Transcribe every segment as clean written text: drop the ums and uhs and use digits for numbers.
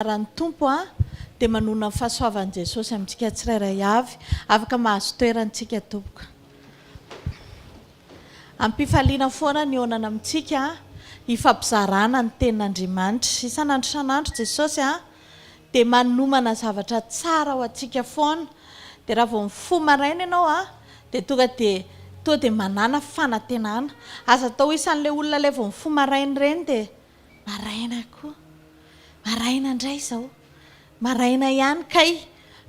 Anaran'ny Tompo a, dia manonona ny fahasoavan'i Jesosy amintsika tsirairay avy. Afaka mahazo toerana tsika tompoko. Am-pifaliana foana ny hihaonana amintsika, hifampizarana ny tenin'Andriamanitra. Isan'andro isan'andro Jesosy a, dia manomana zavatra tsara ho antsika foana. Dia raha vao mifoha maraina ianao a, dia tonga dia tonga dia manàna fanantenana. Aza atao isan'ilay olona ilay vao mifoha maraina ireny dia Maraina koa. Maraina indray izao. Maraina ihany kay.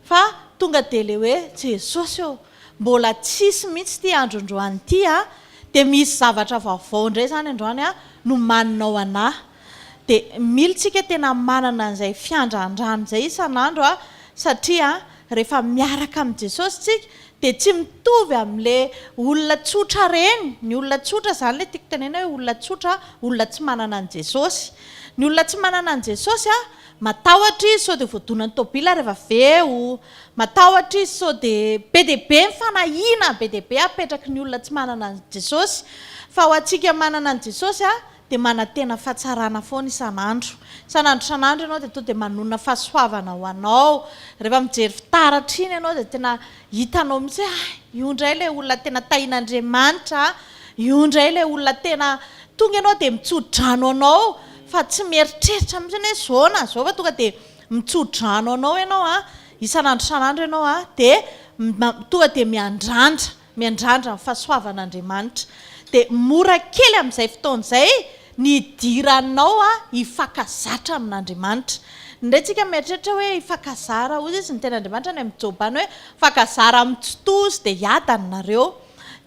Fa tonga dia ilay hoe Jesosy ô, mbola tsisy mihitsy ity andro androany ity a, dia misy zavatra vaovao indray izany androany a, nomaninao anà. Dia mila isika tena manana an'izay fiandrandrana izay isan'andro a, satria rehefa miaraka amin'i Jesosy isika dia tsy mitovy amin'ilay olona tsotra ireny, ny olona tsotra izany ilay tiako tenenina hoe olona tsotra, olona tsy manana an'i Jesosy. Ny olona tsy manana an'i Jesosy a, matahotra izy sao dia voadonan'ny tôbila rehefa avy eo, matahotra izy sao dia, be dia be ny fanahiana be dia be apetraky ny olona tsy manana an'i Jesosy. Fa ho antsika manana an'i Jesosy a, dia manantena fahatsarana foana isan'andro. Isan'andro isan'andro ianao dia tonga dia manonona fahasoavana ho anao. Rehefa mijery fitaratra iny ianao dia tena hitanao mihitsy hoe hay, io indray ilay olona tena tahian'Andriamanitra a, io indray ilay olona tena tonga ianao dia mitso-drano anao fa tsy mieritreritra mihitsy hoe izao na izao fa tonga dia mitso-drano anao ianao a, isan'andro isan'andro ianao a, dia tonga dia miandrandra. miandrandra ny fahasoavan'Andriamanitra. Dia mora kely amin'izay fotoana izay ny hidiranao hifankazatra amin'Andriamanitra. Indray tsika mieritreritra hoe hifankazara, hoy izy ny tenin'Andriamanitra any amin'ny Joba any hoe mifankazara amin'ny tsitoha izy dia hiadana nareo.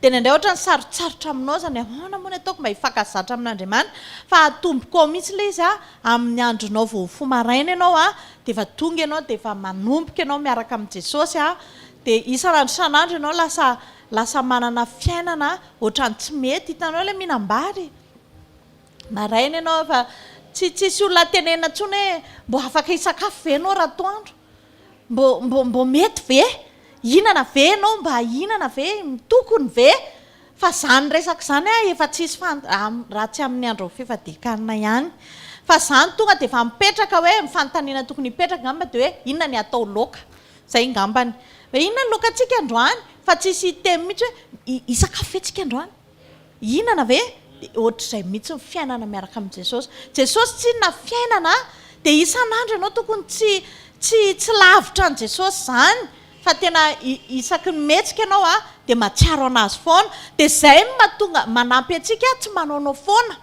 Dia indraindray ohatran'ny sarotsarotra aminao izany hoe ahoana moa ny ataoko mba hifankazatra amin'Andriamanitra fa atomboko ao mihitsy ilay izy amin'ny andronao vao mifoha maraina ianao dia efa tonga ianao dia efa manomboka ianao miaraka amin'i Jesosy Dia isan'andro isan'andro ianao lasa lasa manana fiainana ohatran'ny tsy mety, hitanao ilay mihinam-bary? Maraina ianao efa tsy tsisy olona tenenina intsony hoe mbô afaka hisakafo ve ianao ratoandro? Mbô mbô mbô mety ve? Hihinana ve ianao mba hihinana ve? Tokony ve? Fa izany resaka izany a efa tsisy fan raha tsy amin'ny andro fifadian-kanina ihany. Fa izany tonga dia efa mipetraka hoe ny fanontaniana tokony hipetraka angamba dia hoe inona ny atao laoka? Zay ngambany. Hoe inona ny lokantsika androany? Fa tsisy hiteny mihitsy hoe hisakafo ve tsika androany? Hihinana ve? Dia ohatr'izay mihitsy ny fiainana miaraka amin'i Jesosy. Jesosy tsinona fiainana dia isan'andro ianao tokony tsy tsy tsy lavitra an'i Jesosy izany fa tena isaky ny mihetsika ianao dia mahatsiaro an'Azy foana. Dia izay no mahatonga manampy antsika tsy manaonao foana.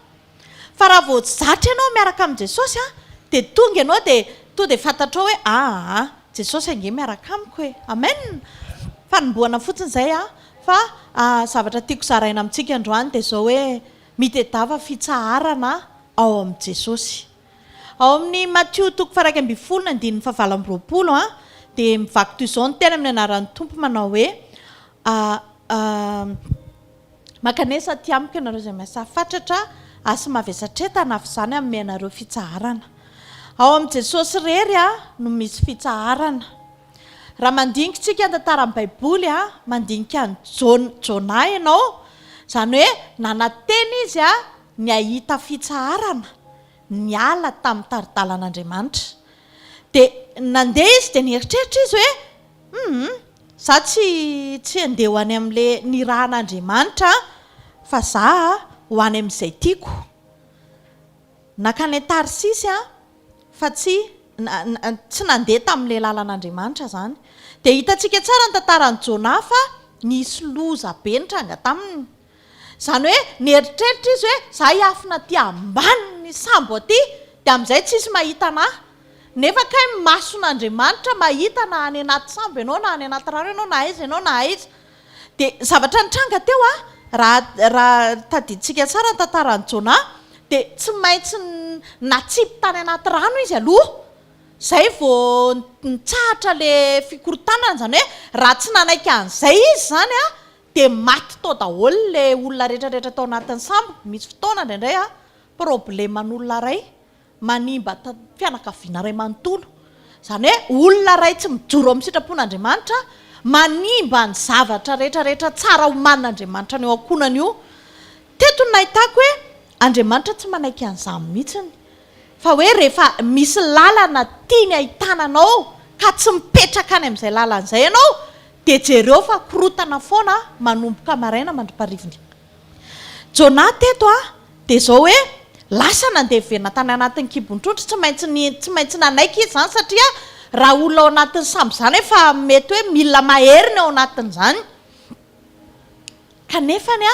Fa raha vao zatra ianao miaraka amin'i Jesosy an, dia tonga ianao dia tonga dia fantatrao hoe aa Jesosy ange miaraka amiko e. Amen! Fanombohana fotsiny izay an, fa zavatra tiako zaraina amintsika androany dia izao hoe mitedava fitsaharana ao amin'i Jesosy. Ao amin'ny Matio toko faha-11 ny andininy faha-28 an, dia mivaky toy izao ny teny amin'ny anaran'ny Tompo manao hoe, Mankanesa aty amiko ianareo izay miasa fatratra asy mavesatretana fa izany hanome anareo fitsaharana. Ao amin'i Jesosy irery no misy fitsaharana. Raha mandinika isika ny tantaran'ny Baiboly, mandinika an'i Jona ianao, izany hoe nanantena izy ny hahita fitsaharana, niala tamin'ny tari-dalan'Andriamanitra. Dia nandeha izy dia nieritreritra izy hoe, Humm, za tsy tsy handeha ho any amin'le nirahan'Andriamanitra fa za ho any amin'izay tiako. Nankany Tarsisy aho fa tsy tsy nandeha tamin'le lalan'Andriamanitra zany. Dia hitantsika tsara ny tantaran'i Jonah fa nisy loza be nitranga taminy. Izany hoe nieritreritra izy hoe za hiafina aty ambanin'ny sambo aty dia amin'izay tsisy mahita anah. Nefa kay ny mason'Andriamanitra mahita na any anaty sambo ianao na any anaty rano ianao na aiza ianao na aiza. Dia ny zavatra nitranga teo an, raha raha tadidintsika tsara ny tantaran'i Jonah dia tsy maintsy natsipy tany anaty rano izy aloha izay vao nitsahatra ilay fikorontanana, izany hoe raha tsy nanaiky an'izay izy izany an Dia maty tao daholo le olona rehetra rehetra tao anatin'ny sambo, misy fotoana indraindray a, probleman'olona iray manimba fianakaviana iray manontolo, izany hoe olona iray tsy mijoro amin'ny sitrapon'Andriamanitra manimba ny zavatra rehetra rehetra tsara omanin'Andriamanitra an'io ankohonana io. Teto no nahitako hoe Andriamanitra tsy manaiky an'izany mihitsiny. Fa hoe rehefa misy lalana tiany ahitana anao ka tsy mipetraka any amin'izay lalana izay ianao dia jereo fa korotana foana manomboka maraina mandra-pariviny. Jonah teto a, dia izao hoe lasa nandeha niverina tany anatin'ny kibon-trondro, tsy maintsy ny tsy maintsy nanaiky izy izany satria raha olona ao anatin'ny sambo izany efa mety hoe milina mahery ny ao anatin'izany. Kanefany a,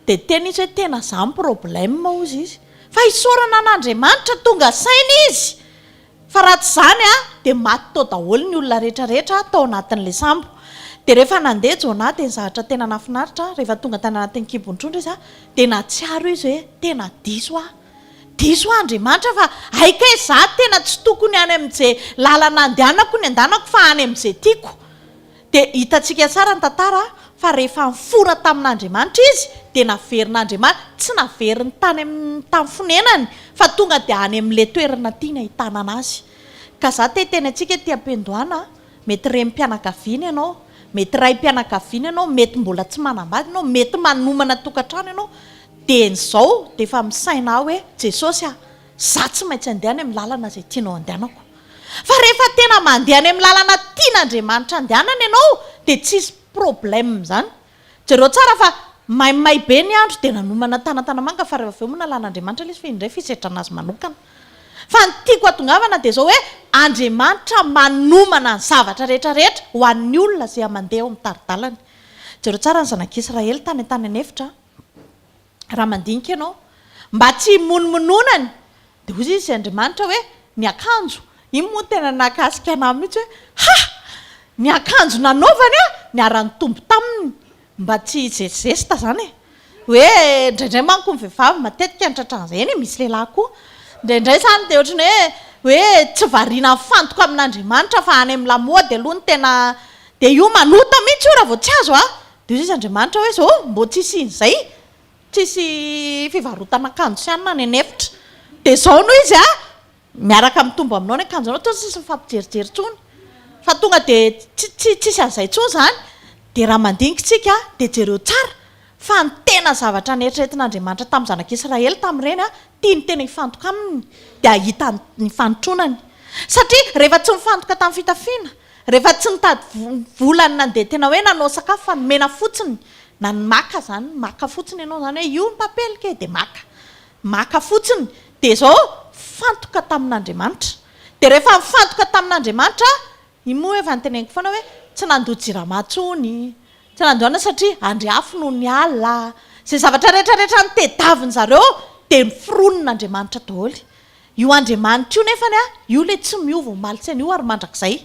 dia tena izy hoe tena za ny problème hozy izy. Fa isaorana an'Andriamanitra tonga saina izy fa raha tsy izany a, dia maty tao daholo ny olona rehetra rehetra tao anatin'ilay sambo. Dia rehefa nandeha Jonah dia ny zavatra tena nahafinaritra, rehefa tonga tany anatin'ny kibon-trondro izy a, dia nahatsiaro izy hoe tena diso aho. Diso aho Andriamanitra fa hay kay za tena tsy tokony any amin'izay lalana andehanako ny andanako fa any amin'izay tiako. Dia hitantsika tsara ny tantara fa rehefa nifora tamin'Andriamanitra izy dia naverin'Andriamanitra, tsy naveriny tany amin'ny tany fonenany fa tonga dia any amin'ilay toerana tiany ahitana anazy. Ka za te hiteny antsika ety am-piandohana, mety renim-pianakaviana ianao, mety raim-pianakaviana ianao, mety mbola tsy manambady ianao, mety manomana tokantrano ianao, dia izao dia efa misaina aho hoe Jesosy a, za tsy maintsy andeha any amin'ny lalana izay tianao andehanako. Fa rehefa tena mandeha any amin'ny lalana tian'Andriamanitra andehanana ianao dia tsisy problème izany. Jereo tsara fa maimay be ny andro dia nanomana tanatanamanga fa rehefa avy eo moa nalan'Andriamanitra ilay izy fa indray fisedrana azy manokana. Fa ny tiako hatongavana dia izao hoe Andriamanitra manomana ny zavatra rehetra rehetra ho an'ny olona izay mandeha ao amin'ny tari-dalany. Jereo tsara ny zanak'Israely tany an-tany an'efitra. Raha mandinika ianao, mba tsy himonomononany, dia hoy izy Andriamanitra hoe, ny akanjo, iny moa tena nahakasika anah mihitsy hoe, ha! Ny akanjo nanaovany an, niara-nitombo taminy, mba tsy hizesizesta izany e! Hoe indraindray manko ny vehivavy matetika ny tratran'izay, eny e, misy lehilahy koa, indraindray izany dia ohatran'ny hoe, hoe tsy variana mifantoka amin'Andriamanitra fa any amin'ny lamaody aloha no tena, dia io manota mihitsy io raha vao tsy azo an! Dia hoy izy Andriamanitra hoe, Zao, mbô tsisy in'izay, tsisy fivarotana akanjo sy anona any an'efitra. Dia izao no izy a, miaraka mitombo aminao ny akanjonao, toa tsisy mifampijerijery intsony, fa tonga dia tsy tsy tsisy an'izay intsony izany. Dia raha mandinika isika, dia jereo tsara, fa ny tena zavatra neritreretin'Andriamanitra tamin'ny zanak'Israely tamin'ireny, tiany tena hifantoka aminy, dia hahita ny fanotronany. Satria rehefa tsy nifantoka tamin'ny fitafiana, Rehefa tsy nitady vola ny nandeha tena hoe nanao sakafo fa nomena fotsiny na ny maka zany, maka fotsiny ianao zany hoe io ny papelika e dia maka, maka fotsiny dia zao nifantoka tamin'Andriamanitra. Dia rehefa nifantoka tamin'Andriamanitra, iny moa efa noteneniko foana hoe tsy nandoa jirama intsony, tsy nandoa anona satria andry afo no niala, izay zavatra rehetra rehetra nitedavin zareo dia noforonin'Andriamanitra daholo. Io Andriamanitra io nefany a, io le tsy miova omaly tsy anio ary mandrakizay.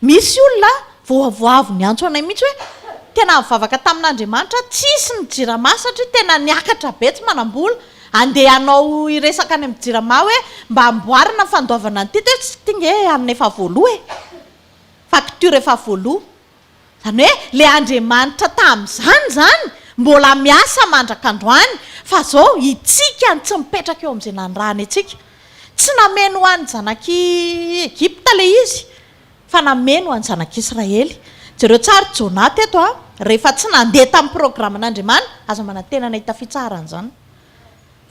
Misy olona vao vao avy niantso anay mihitsy hoe tena nivavaka tamin'Andriamanitra aho, tsisy ny jirama satria tena niakatra be tsy manam-bola, andeha hanao hiresaka any amin'ny jirama hoe mba amboarina ny fandoavana an'ity dia tsy ity nge anona efa voaloa e! Facture efa voaloa. Izany hoe ilay Andriamanitra tamin'izany izany mbola miasa mandrak'androany fa izao itsika no tsy mipetraka eo amin'izay nanirahany antsika. Tsy nameno ho an'ny zanak'i Egypta ilay izy fa nameno ho an'ny zanak'Israely. Jereo tsara i Jonah teto a, rehefa tsy nandeha tamin'ny programan'Andriamani, aza manantena ny hahita fitsaharana izany.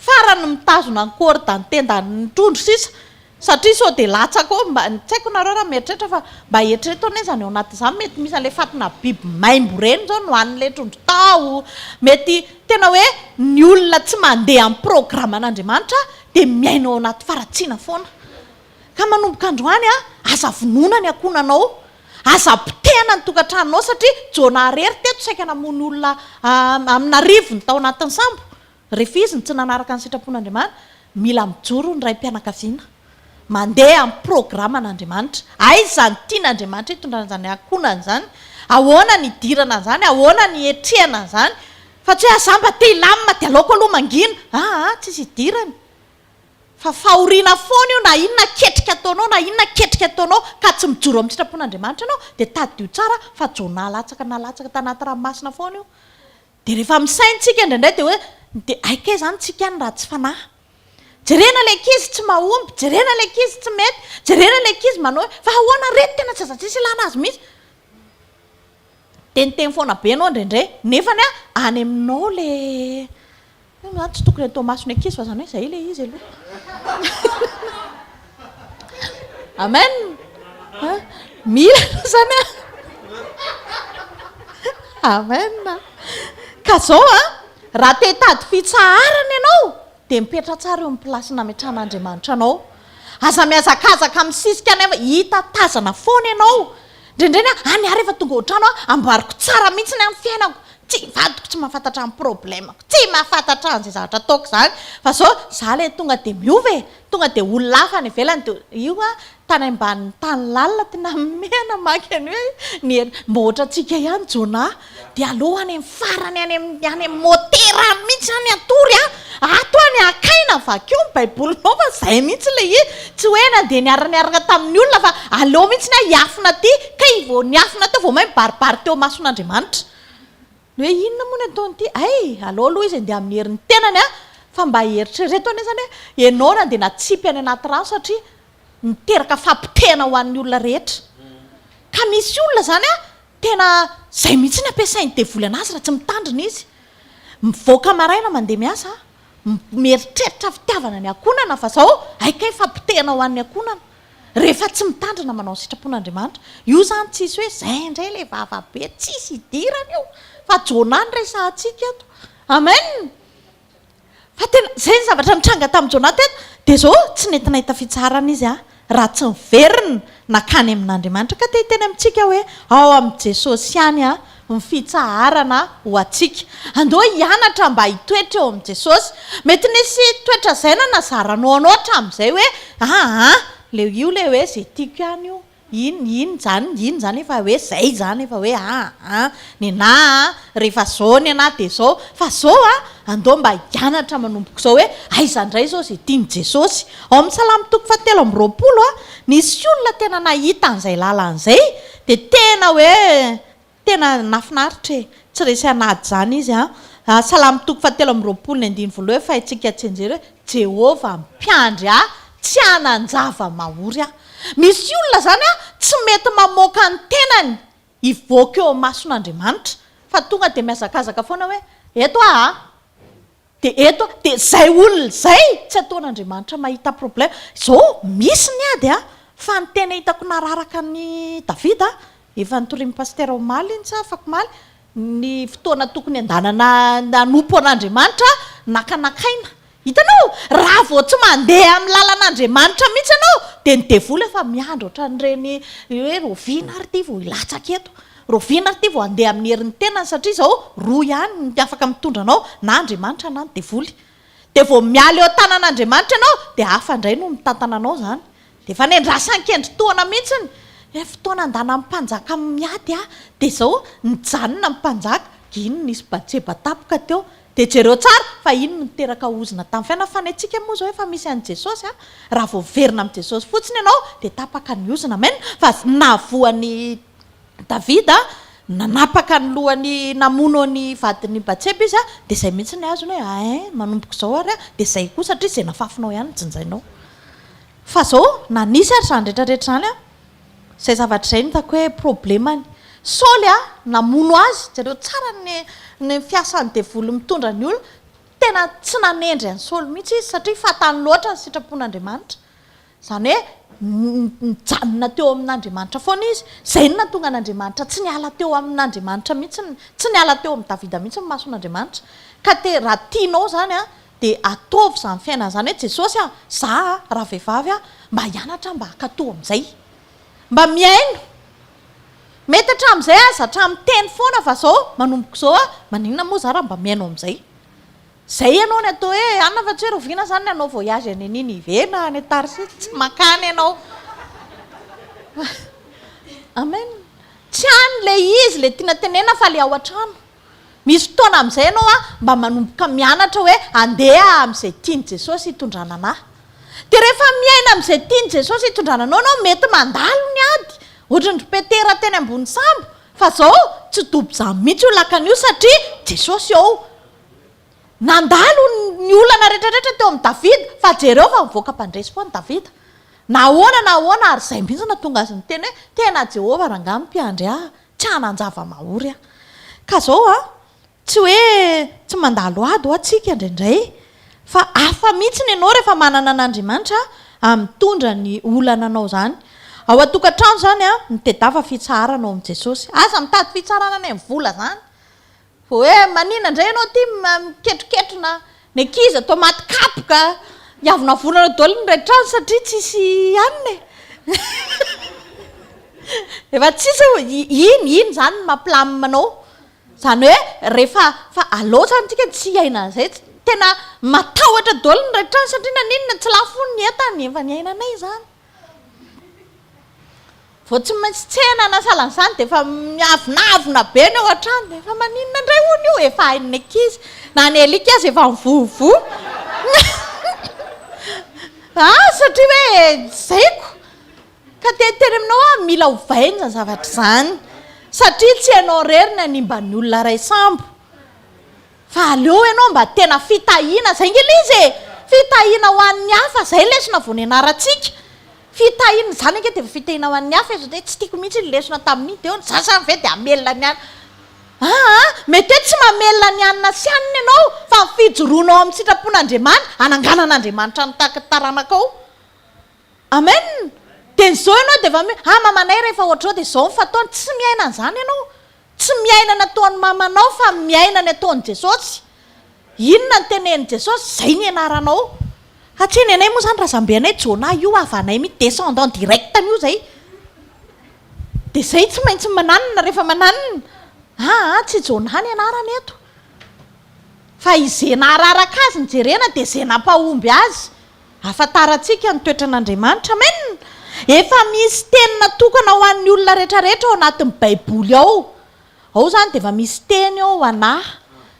Farany mitazona ny corde ny tendan'ny trondro sisa satria sao dia latsaka ao, mba, tsy haiko nareo raha mieritreritra fa mba eritrereto anie izany ao anatin'izany mety misy an'ilay fatina biby maimbo ireny izao nohanin'ilay trondro tao, mety tena hoe ny olona tsy mandeha amin'ny programan'Andriamanitra dia miaina ao anaty faharatsiana foana. Ka manomboka androany a, aza vonoina ny ankohonanao, aza potehana ny tokantranonao satria Jonah irery teto saika namono olona amin'arivony tao anatin'ny sambo. Rehefa izy no tsy nanaraka ny sitrapon'Andriamanitra, mila mijoro ny raim-pianakaviana. Mandeha amin'ny programan'Andriamanitra. Aiza no tian'Andriamanitra hitondrana izany ankohonana izany? Ahoana ny hidirana an'izany? Ahoana ny hiatrehana an'izany? Fa tsy hoe ah za mba te hilamina dia aleoko aloha mangina. Aa, tsisy hidirany. Fa fahoriana foana io na inona ketrika ataonao na inona ketrika ataonao ka tsy mijoro amin'ny sitrapon'Andriamanitra ianao dia tadidio tsara fa Jonah latsaka nalatsaka tanaty ranomasina foana io. Dia rehefa misaina tsika indraindray dia hoe dia hay kay izany tsika ihany ratsy fanahy. Jerena ilay ankizy tsy mahomby, jerena ilay ankizy tsy mety, jerena ilay ankizy manao hoe fa ahoana reto tena tsy aza tsisy ilana azy mihitsy. Miteniteny foana be ianao indraindray nefany an any aminao ilay io moa izany tsy tokony atao mason'ny ankizy fa izany hoe izay ilay izy aloha. Amen! Mila aloha izany an! Amen! Ka izao an, raha te hitady fitsaharana ianao, dia mipetraha tsara eo amin'ny place nametrahan'Andriamanitra anao. Aza mihazakazaka misisika any amin'ny, hita tazana foana ianao. Indraindray ny ahy, any aho rehefa tonga ao an-trano aho, amboariko tsara mihitsy ny fiainako. Tsy, vadiko tsy mahafantatra ny problème-ko, tsy mahafantatra an'izay zavatra ataoko izany. Fa izao, izaho ilay tonga dia miova e! Tonga dia olona hafa any ivelany dia io an, tany ambanin'ny tany lalina tena mena maka ny hoe ny hery, mba ohatrantsika ihany Jonah, dia aleo any amin'ny farany any amin'ny any amin'ny motera any mihitsy any hatory an, ato any hakaina, vakio ny baibolinao fa izay mihitsy ilay izy, tsy hoe nandeha niara-niaraka tamin'ny olona fa aleo mihitsy aho hiafina aty, kay vao niafina teo vao may mibaribary teo imason'Andriamanitra. Ny hoe inona moa ny ataon'ity? Hay! Aleo aloha izy handeha amin'ny herin'ny tenany an! Fa mba eritrereto anie izany hoe ianao nandeha natsipy any anaty rano satria miteraka fahapotehana ho an'ny olona rehetra. Ka misy olona izany an, tena izay mihitsy ny ampiasain'ny devoly an'azy raha tsy mitandrina izy. Mivoaka maraina mandeha miasa, mieritreritra fitiavana ny ankohonana fa izao hay kay fahapotehana ho an'ny ankohonana. Rehefa tsy mitandrina manao ny sitrapon'Andriamanitra. Io izany tsisy hoe izay indray ilay vava be, tsisy idirany io fa Jonah no resahantsika eto. Amen! Fa tena izay ny zavatra nitranga tamin'i Jonah teto. Dia izao, tsy nety nahita fitsaharana izy raha tsy niverina nankany amin'Andriamanitra. Ka te hiteny amintsika hoe ao amin'i Jesosy ihany ny fitsaharana ho antsika. Andao hianatra mba hitoetra eo amin'i Jesosy. Mety nisy toetra izay nanazaranao anao hatramin'izay hoe aa le io le hoe izay tiako ihany io, iny iny izany iny izany efa hoe izay izany efa hoe aa nenà a, rehefa izao nenà dia izao. Fa izao a, andao mba hianatra manomboka izao hoe aiza indray izao izay tian'i Jesosy. Ao amin'ny Salamo toko fahatelo amby roapolo a, nisy olona tena nahita an'izay lalana izay dia tena hoe Tena nafinaritra e! Tsy resy an'ady izany izy an! Salamo toko fahatelo amby roapolo ny andininy voalohany fa haintsika tsianjery hoe Jehovah mpiandry ahy, tsy hanan-java-mahory aho. Misy olona izany an, tsy mety mamoaka ny tenany hivoaka eo imason'Andriamanitra fa tonga dia mihazakazaka foana hoe eto aho an! Dia eto dia izay olona izay tsy ataon'Andriamanitra mahita problème. Izao misy ny ady an, fa ny tena hitako nararaka an'i Davida, efa nitorian'i Pasitera omaly iny sa afakomaly, ny fotoana tokony handanana hanompo an'Andriamanitra nakanakaina. Hitanao? Raha vao tsy mandeha amin'ny lalan'Andriamanitra mihitsy ianao dia ny devoly efa miandry ohatran'ireny hoe rahoviana ary ity vao hilatsaka eto. Rahoviana ary ity vao handeha amin'ny herin'ny tenany satria izao roa ihany ny afaka mitondra anao na Andriamanitra na ny devoly. Dia vao miala eo an-tanan'Andriamanitra ianao dia hafa indray no mitantana anao izany. Dia efa nendrasan-kendry tohana mihitsy ny fotoana andanan'ny mpanjaka miady dia izao nijanona ny mpanjaka, iny nisy Batseba tampoka teo. Dia jereo tsara fa iny no niteraka ozona tamin'ny fiainana fa ny antsika moa izao efa misy an'i Jesosy a, raha vao miverina amin'i Jesosy fotsiny ianao dia tapaka ny ozona, amen, fa nahavoa an'i Davida, nanapaka ny lohany namono an'i vadin'i Batseba izy a, dia izay mihitsy ny azony hoe ain, manomboka izao ary a, dia izay koa satria izay nafafinao ihany no jinjainao. Fa izao na nisy ary izany rehetra rehetra izany a, Izay zavatra izay no hitako hoe problemany. Saoly a, namono azy, jereo tsara ny ny fiasan'ny devoly mitondra ny olona, tena tsy nanendry an'i Saoly mihitsy izy satria fantany loatra ny sitrapon'Andriamanitra. Izany hoe nijanona teo amin'Andriamanitra foana izy. Izay no nahatonga an'Andriamanitra tsy niala teo amin'Andriamanitra mihitsy, tsy niala teo amin'i Davida mihitsy ny mason'Andriamanitra. Ka te, raha tianao izany a, dia ataovy izany fiainana izany hoe Jesosy a, za a, raha vehivavy aho, mba hianatra mba hankatò amin'izay. Mba mihaino. Mety hatramin'izay aho zatra miteny foana fa zao, manomboka izao aho, maninona moa za raha mba mihaino amin'izay. Izay ianao ny atao hoe anona fa tsy hoe rahoviana izany ny hanao voyage any Ninive na any Tarsisy, tsy mankany ianao. Amen. Tsy any ilay izy ilay tiana tenenina fa ilay ao an-trano. Misy fotoana amin'izay ianao a, mba manomboka mianatra hoe andeha amin'izay tian'i Jesosy hitondrana anà. Dia rehefa miaina amin'izay tian'i Jesosy hitondrana anao ianao, mety mandalo ny ady, ohatran-dry Petera teny ambony sambo, fa izao tsy dobo izany mihitsy io lakana io satria Jesosy ao. Nandalo ny olana rehetrarehetra teo amin'i Davida, fa jereo fa nivoaka mpandresy foana Davida. Na ahoana na ahoana, ary izay mihitsy no nahatonga azy niteny hoe, tena Jehovah rangahy no mpiandry ahy. Tsy hanan-java-mahory aho. Ka zao an, tsy hoe tsy mandalo ady hoa tsika indraindray, fa hafa mihitsy ny anao rehefa manana an'Andriamanitra, Mitondra ny olana anao izany. Ao an-tokantrano izany an, mitedava fitsaharana ao amin'i Jesosy. Aza mitady fitsarana any amin'ny vola izany. Vao hoe maninona indray ianao ity miketroketrona, ny ankizy atao maty kapoka, hiavonavonana daholo ny iray trano satria tsisy hanina e. Efa tsisy, iny, iny izany no mampilamina anao. Izany hoe rehefa, fa aleo izany tsika tsy hiaina an'izay, tena matahotra daholo ny iray trano satria naninona, tsy lafo hono ny entana, efa niainanay izany. Vao tsy maintsy tsena na sahalan'izany dia efa miavonavona be ny ao an-trano dia efa maninona indray hono io? Efa hain'ny ankizy, na ny alika aza efa mivovoa. Ah, satria hoe zay ko! Ka te hiteny aminao aho, mila ovaina izany zavatra izany. Satria tsy ianao irery ny hanimba ny olona iray sambo. Fa aleo ianao mba tena fitahiana, zay nge le izy e! Fitahiana ho an'ny hafa, zay lesona vao nianarantsika. Fitahiana, izany ange dia efa fitahiana ho an'ny hafa e, sao dia tsy tiako mihitsy iny lesona tamin'iny dia hoe za zany ve dia hamelona ny anona. Aa, mety hoe tsy mamelona ny anona sy anona ianao fa ny fijoroanao amin'ny sitrapon'Andriamanitra, hananganan'Andriamanitra ny taranakao. Amen! Dia ny zao ianao dia efa mi, ah mamanay rehefa ohatr'izao dia izao ny fataony, tsy miaina an'izany ianao. Tsy miaina ny ataon'ny mamanao fa miaina ny ataon'i Jesosy. Inona no tenenin'i Jesosy? Izay ny ianaranao. Satria ny anay moa izany razambe anay Jonah io havanay mihitsy, descendant direct an'io izay. Dia izay tsy maintsy mananona rehefa mananona. Aa tsy Jonah ny anarany eto. Fa izay nahararaka azy no jerena dia izay nampahomby azy. Ahafantarantsika ny toetran'Andriamanitra. Amen! Efa misy teny natokana ho an'ny olona rehetrarehetra ao anatin'ny Baiboly ao. Ao izany dia efa misy teny ao ho an'ahy,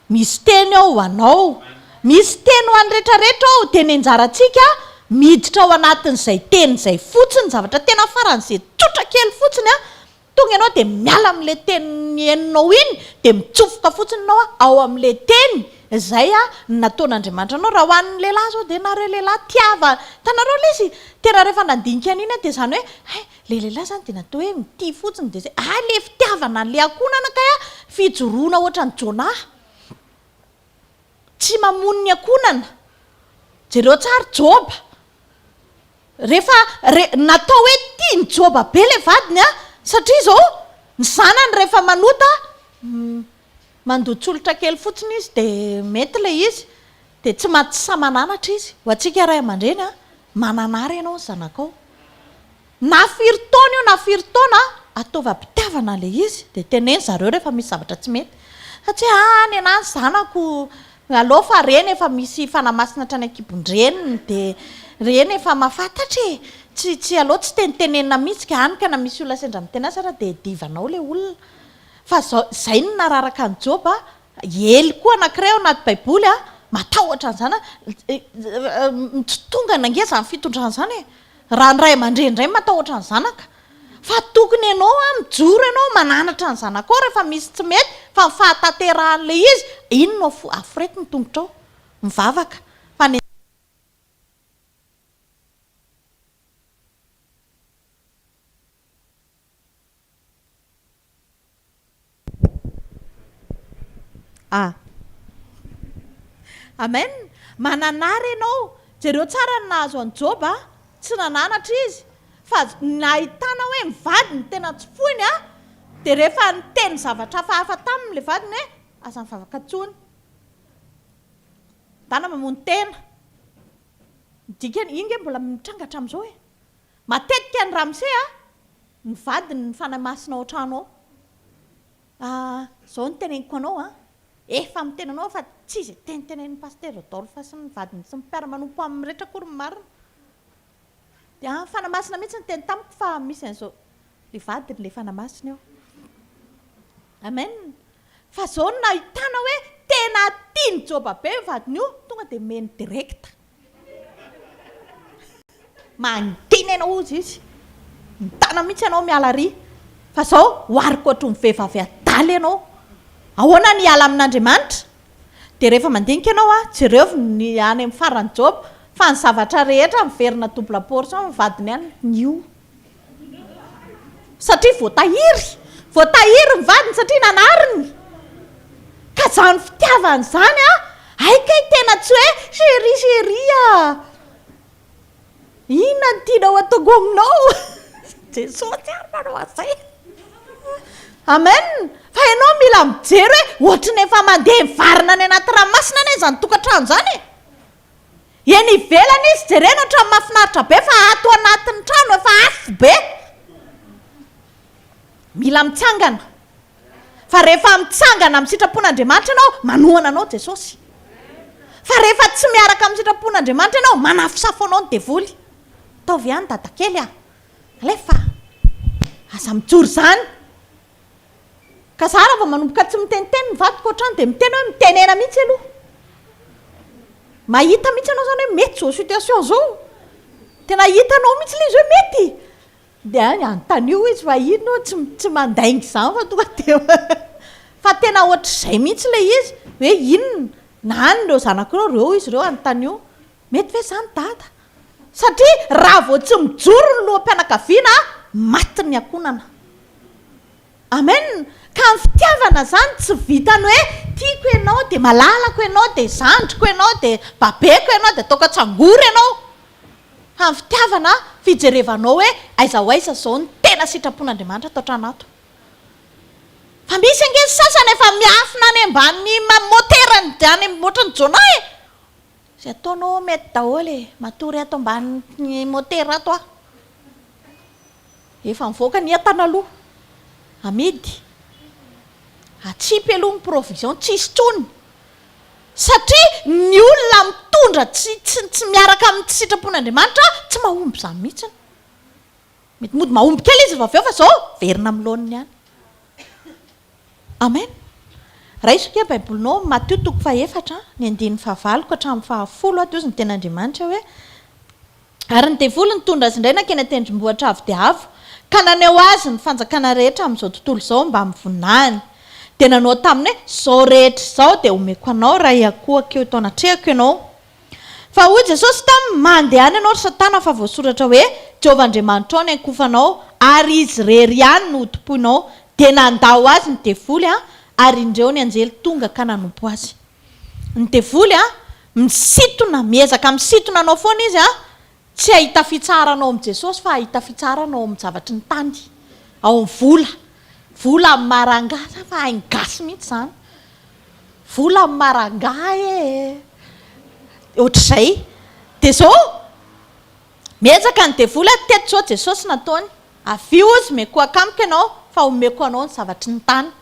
misy teny ao ho anao, misy teny ho an'ny rehetrarehetra ao, dia ny anjarantsika miditra ao anatin'izay teny izay fotsiny, zavatra tena faran'izay tsotra kely fotsiny an, Tonga ianao dia miala amin'ilay teny henonao iny dia mitsofoka fotsiny ianao ao amin'ilay teny izay nataon'Andriamanitra anao. Raha ho an'ny lehilahy izao dia nareo lehilahy tiava, hitanareo ilay izy? Tena rehefa nandinika an'iny aho dia izany hoe hay, ilay lehilahy izany dia natao hoe mitia fotsiny dia izay, hay ilay fitiavana an'ilay ankohonana kay fijoroana ohatran'i Jonah. Tsy mamono ny ankohonana. Jereo tsara Joba. Rehefa re, natao hoe tian'i Joba be ilay vadiny an, satria izao, ny zanany rehefa manota, mandoa tsolotra kely fotsiny izy dia mety ilay izy, dia tsy ma, tsy sahy mananatra izy. Ho antsika ray aman-dreny an, mananara ianao ny zanakao. Na firy taona io na firy taona, ataovy am-pitiavana ilay izy, dia teneno zareo rehefa misy zavatra tsy mety. Fa tsy hoe aa ny anah ny zanako, aleo fa reny efa misy fanahy masina hatrany an-kibon-dreniny dia reny efa mahafantatra e! Tsy tsy aleo tsy tenitenenina mihitsy ka, hany ka na misy olona sendra miteny azy ara dia divanao ilay olona. Fa zao, izay no nararaka an'i Joba, Ely koa anankiray ao anaty baiboly a, matahotra an'izany a, mitotongana ange izany fitondrana izany e! Raha ny ray aman-dreny indray matahotra ny zanaka. Fa tokony ianao a, mijoro ianao mananatra ny zanakao rehefa misy tsy mety fa ny fahatanterahan'ilay izy, iny no aforeto ny tongotrao, mivavaka fa ny. A. Amen! Mananara ianao. Jereo tsara ny nahazo an'i Joba, tsy nananatra izy, fa nahitana hoe ny vadiny tena tsy foiny, dia rehefa niteny zavatra hafahafa taminy ilay vadiny hoe, aza mivavaka intsony. Dana mamono tena. Ny dikany, iny nge mbola mitranga hatramin'izao e. Matetika ny ramose a, ny vadiny ny fanahy masina ao an-trano ao. Ah, izao no teneniko anao an, efa miteny anao aho fa tsy izay tenitenenin'i Pasitera Rodolphe sy ny vadiny sy ny mpiara-manompo aminy rehetra akory ny marina. Dia ah, ny fanahy masina mihitsy niteny tamiko fa misy an'izao, ilay vadiny ilay fanahy masina eo. Amen. Fa izao no nahitana hoe tena tian'i Joba be io vadiny io, tonga dia omeny direct. Mangina ianao hozy izy. Mitana mihitsy ianao miala ary. Fa zao ohariko ohatry ny vehivavy adala ianao. Ahoana ny hiala amin'Andriamanitra? Dia rehefa mandinika ianao an, jereo ny any amin'ny faran'ny Joba, fa ny zavatra rehetra miverina double portion ny vadiny any, ny io. Satria voatahiry, voatahiry ny vadiny satria nanariny. Ka izany fitiavana izany an, hay kay tena tsy hoe chérie chérie ah. Inona no tianao ataoko aminao? Jesosy ary manao an'izay. Amen. Fa ianao mila mijery hoe ohatry ny efa mandeha mivarina any anaty ranomasina anie izany tokantrano izany e. Eny ivelany izy jerena ohatran'ny mahafinaritra be fa ato anatin'ny trano efa afo be. Mila mitsangana. Fa rehefa mitsangana amin'ny sitrapon'Andriamanitra ianao, manohana anao Jesosy. Fa rehefa tsy miaraka amin'ny sitrapon'Andriamanitra ianao, manafosafo anao ny devoly. Ataovy ihany dadakely a! Alefa! Aza mijoro izany. Ka za raha vao manomboka tsy miteniteny ny vadiko ohatrany dia miteny hoe mitenena mihitsy aloha. Mahita mihitsy ianao izany hoe mety izao situation izao. Tena hitanao mihitsy ilay izy hoe mety. Dia anontanio izy fa ino tsy tsy mandainga izany fa tonga dia fa tena ohatr'izay mihitsy ilay izy hoe inona na any ireo zanako ireo, ireo izy ireo anontanio mety ve izany dada? Satria raha vao tsy mijoro ny loham-pianakaviana maty ny ankohonana. Amen! Ka ny fitiavana izany tsy vitan'ny hoe tiako ianao dia malalako ianao dia zandriko ianao dia babeko ianao dia ataoko an-tsangory ianao. Fa ny fitiavana fijerevanao hoe aiza ho aiza izao ny tena sitrapon'Andriamanitra ato an-trano ato. Fa misy ange ny sasany efa miafina any ambany moterany any ohatran'i Jonah e! Izay ataonao mety daholo e! Matory ato ambany motera ato aho. Efa mivoaka ny entana aloha, amidy, atsipy aloha ny provision, tsisy intsony. Satria ny olona mitondra tsy tsy tsy miaraka amin'ny tsy sitrapon'Andriamanitra tsy mahomby izany mihitsy. Mety mody mahomby kely izy rehefa avy eo fa izao verina amin'ny laoniny ihany. Amen. Raiso ange Baibolinao Matio toko fahefatra, ny andininy fahavalo ka hatramin'ny fahafolo ato hozy ny tenin'Andriamanitra hoe, Ary ny devoly nitondra azy indray nankeny an-tendrombohitra avo dia avo, ka naneho azy ny fanjakana rehetra amin'izao tontolo izao mbamin'ny voninahiny. Dia nanao taminy hoe, Izao rehetra izao dia homeko anao raha hiankohoka eo eto anatrehako ianao. Fa hoy Jesosy taminy, Mandehana ianao, ry Satana, fa voasoratra hoe, Jehovah Andriamanitrao no hiankohofanao, ary Izy irery ihany no hotompoinao. Dia nandao azy ny devoly, ary indreo ny anjely tonga ka nanompo azy. Ny devoly a, misintona, miezaka misintona anao foana izy a, tsy hahita fitsaharana ao amin'i Jesosy fa hahita fitsaharana ao amin'ny zavatry ny tany, ao amin'ny vola. Vola amin'ny maha rangahy zany fa hain'ny gasy mihitsy izany. Vola amin'ny maha rangahy e! Ohatr'izay. Dia izao, miezaka ny devoly a, teto izao Jesosy nataony, avia hozy mikohaka amiko ianao fa omeko anao ny zavatry ny tany.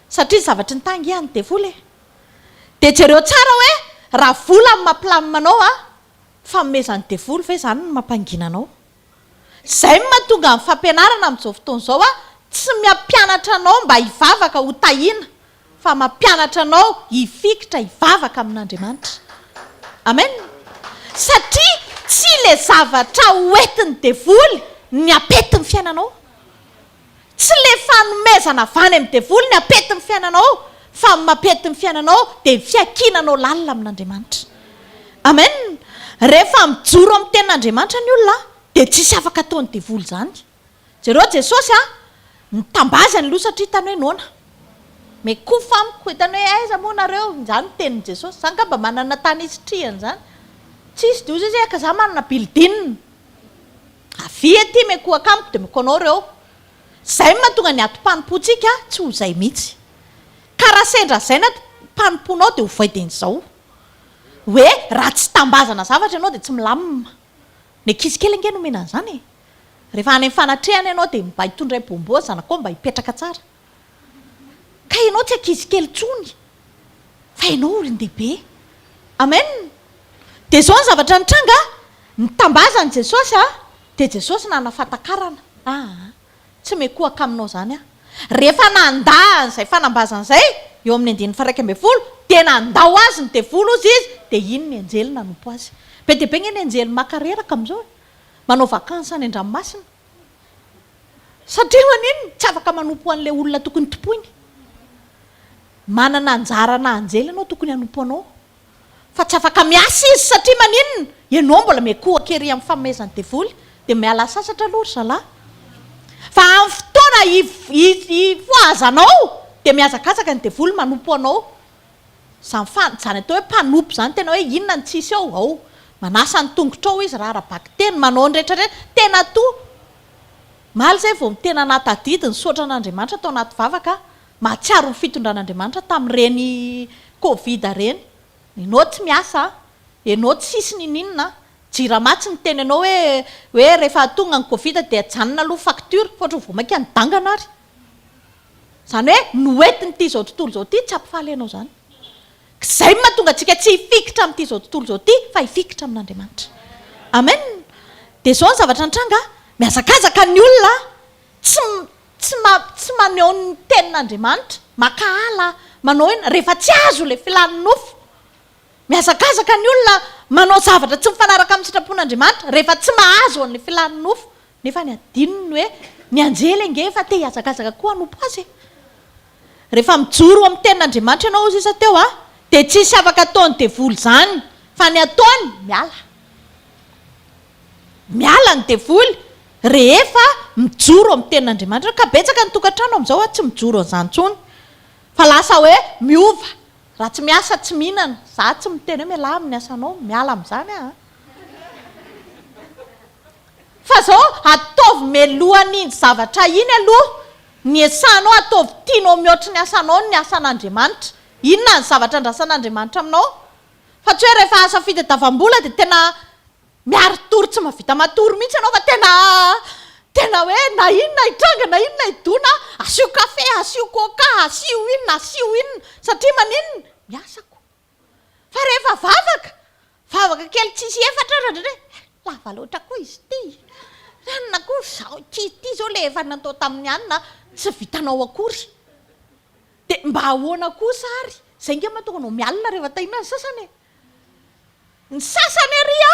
Satria zavatry ny tany nge an'ny devoly e! Dia jereo tsara hoe raha vola no mampilamina anao a, fanomezan'ny devoly ve izany no mampangina anao? Izay no mahatonga ny fampianarana amin'izao fotoana izao a, tsy miampianatra anao mba hivavaka ho tahiana fa mampianatra anao hifikitra hivavaka amin'Andriamanitra. Amen! Satria tsy ilay zavatra hoentin'ny devoly ny hampety ny fiainanao. Tsy le fanomezana avy any amin'ny devoly ny hampety ny fiainanao fa ny mampety ny fiainanao dia ny fiankinanao lalina amin'Andriamanitra. Amen! Rehefa mijoro amin'ny tenin'Andriamanitra ny olona dia tsisy afaka ataon'ny devoly izany. Jereo Jesosy a, nitambazany aloha satria hitany hoe noana. Mikofa amiko, hitany hoe aiza moa nareo, izany ny tenin'i Jesosy. Za angamba manana tany hisitrihana izany. Tsisy dia hoy izy hoe ka za manana building. Avia aty mikohaka amiko dia miko anao ireo. Izay no mahatonga ny atom-panompoantsika tsy ho izay mihitsy. Ka raha sendra izay ny atom-panompoanao dia ovay dia izao. Hoe raha tsy tambazana zavatra ianao dia tsy milamina. Ny ankizy kely ange nomena an'izany e. Rehefa any amin'ny fanatrehana ianao dia mba itondray bonbon zanakao mba hipetraka tsara. Ka ianao tsy ankizy kely intsony fa ianao olon-dehibe. Amen! Dia izao ny zavatra nitranga, nitambazan'i Jesosy dia Jesosy nanana fahatakarana, aa, tsy mikohaka aminao izany aho. Rehefa nandà an'izay fanambazana izay, eo amin'ny andininy faha-11, dia nandao azy ny devoly hozy izy, dia iny ny anjely nanompo azy. Be dia be ange ny anjely maka reraka amin'izao e! Manao vacances any an-dranomasina. Satria maninona? Tsy afaka manompo an'ilay olona tokony tompoiny. Manana anjarana anjely ianao tokony hanompo anao. Fa tsy afaka miasa izy satria maninona? Ianao mbola miankohoka ery amin'ny fanomezan'ny devoly. Dia miala sasatra aloha ry zalahy. Fa amin'ny fotoana hifohazanao dia mihazakazaka ny devoly manompo anao. Izany fa, izany atao hoe mpanompo izany tena hoe inona no tsisy ao? Ao. Manasa ny tongotrao izy raha ara-bakiteny, manao ny rehetra rehetra. Tena toa. Omaly izay vao tena nahatadidy nisaotra an'Andriamanitra tao anaty vavaka aho. Mahatsiaro ny fitondran'Andriamanitra tamin'ireny covid ireny. Enao tsy miasa an, enao tsisy niniana an, jirama tsy niteny anao hoe hoe rehefa tonga ny covid dia ajanona aloha facture fa ohatran'ny vao mainka nidangana ary. Izany hoe noentin'ity izao tontolo izao ity tsy hampifaly anao izany. Izay no mahatonga antsika tsy hifikitra amin'ity izao tontolo izao ity fa hifikitra amin'Andriamanitra. Amen! Dia izao ny zavatra nitranga, mihazakazaka ny olona, tsy tsy tsy maneho ny tenin'Andriamanitra, mankahala, manao inona, rehefa tsy azo ilay filan'ny nofo. Mihazakazaka ny olona manao zavatra tsy mifanaraka amin'ny sitrapon'Andriamanitra rehefa tsy mahazo an'ilay filan'ny nofo. Nefa ny adinony hoe ny anjely ange efa te hihazakazaka koa hanompo azy e! Rehefa mijoro amin'ny tenin'Andriamanitra ianao hoy sisa teo a, dia tsisy afaka ataon'ny devoly izany fa ny ataony miala. Miala ny devoly rehefa mijoro amin'ny tenin'Andriamanitra ianao. Ka betsaka ny tokantrano amin'izao a tsy mijoro an'izany intsony fa lasa hoe miova, raha tsy miasa tsy mihinana, za tsy miteny hoe mialà amin'ny asanao, miala amin'izany aho a. Fa zao ataovy melohan'iny zavatra iny aloha ny esanao ataovy tianao mihoatry ny asanao ny asan'Andriamanitra. Inona ny zavatra andrasan'Andriamanitra aminao? Fa tsy hoe rehefa asa fitadiavam-bola dia tena miari-tory tsy mahavita matory mihitsy ianao fa tena tena hoe na inona hitranga na inona hidona asio kafe asio coca asio inona asio inona satria maninona? Miasa ko. Fa rehefa vavaka, vavaka kely tsisy efatra ary indraindray, eh, lava loatra koa izy ity, ranona koa izao ity, ity izao ilay efa natao tamin'ny anona tsy vitanao akory. Dia mba ahoana kosa ary? Izay ange mahatonga anao mialona rehefa tahiana ny sasany e. Ny sasany ery a,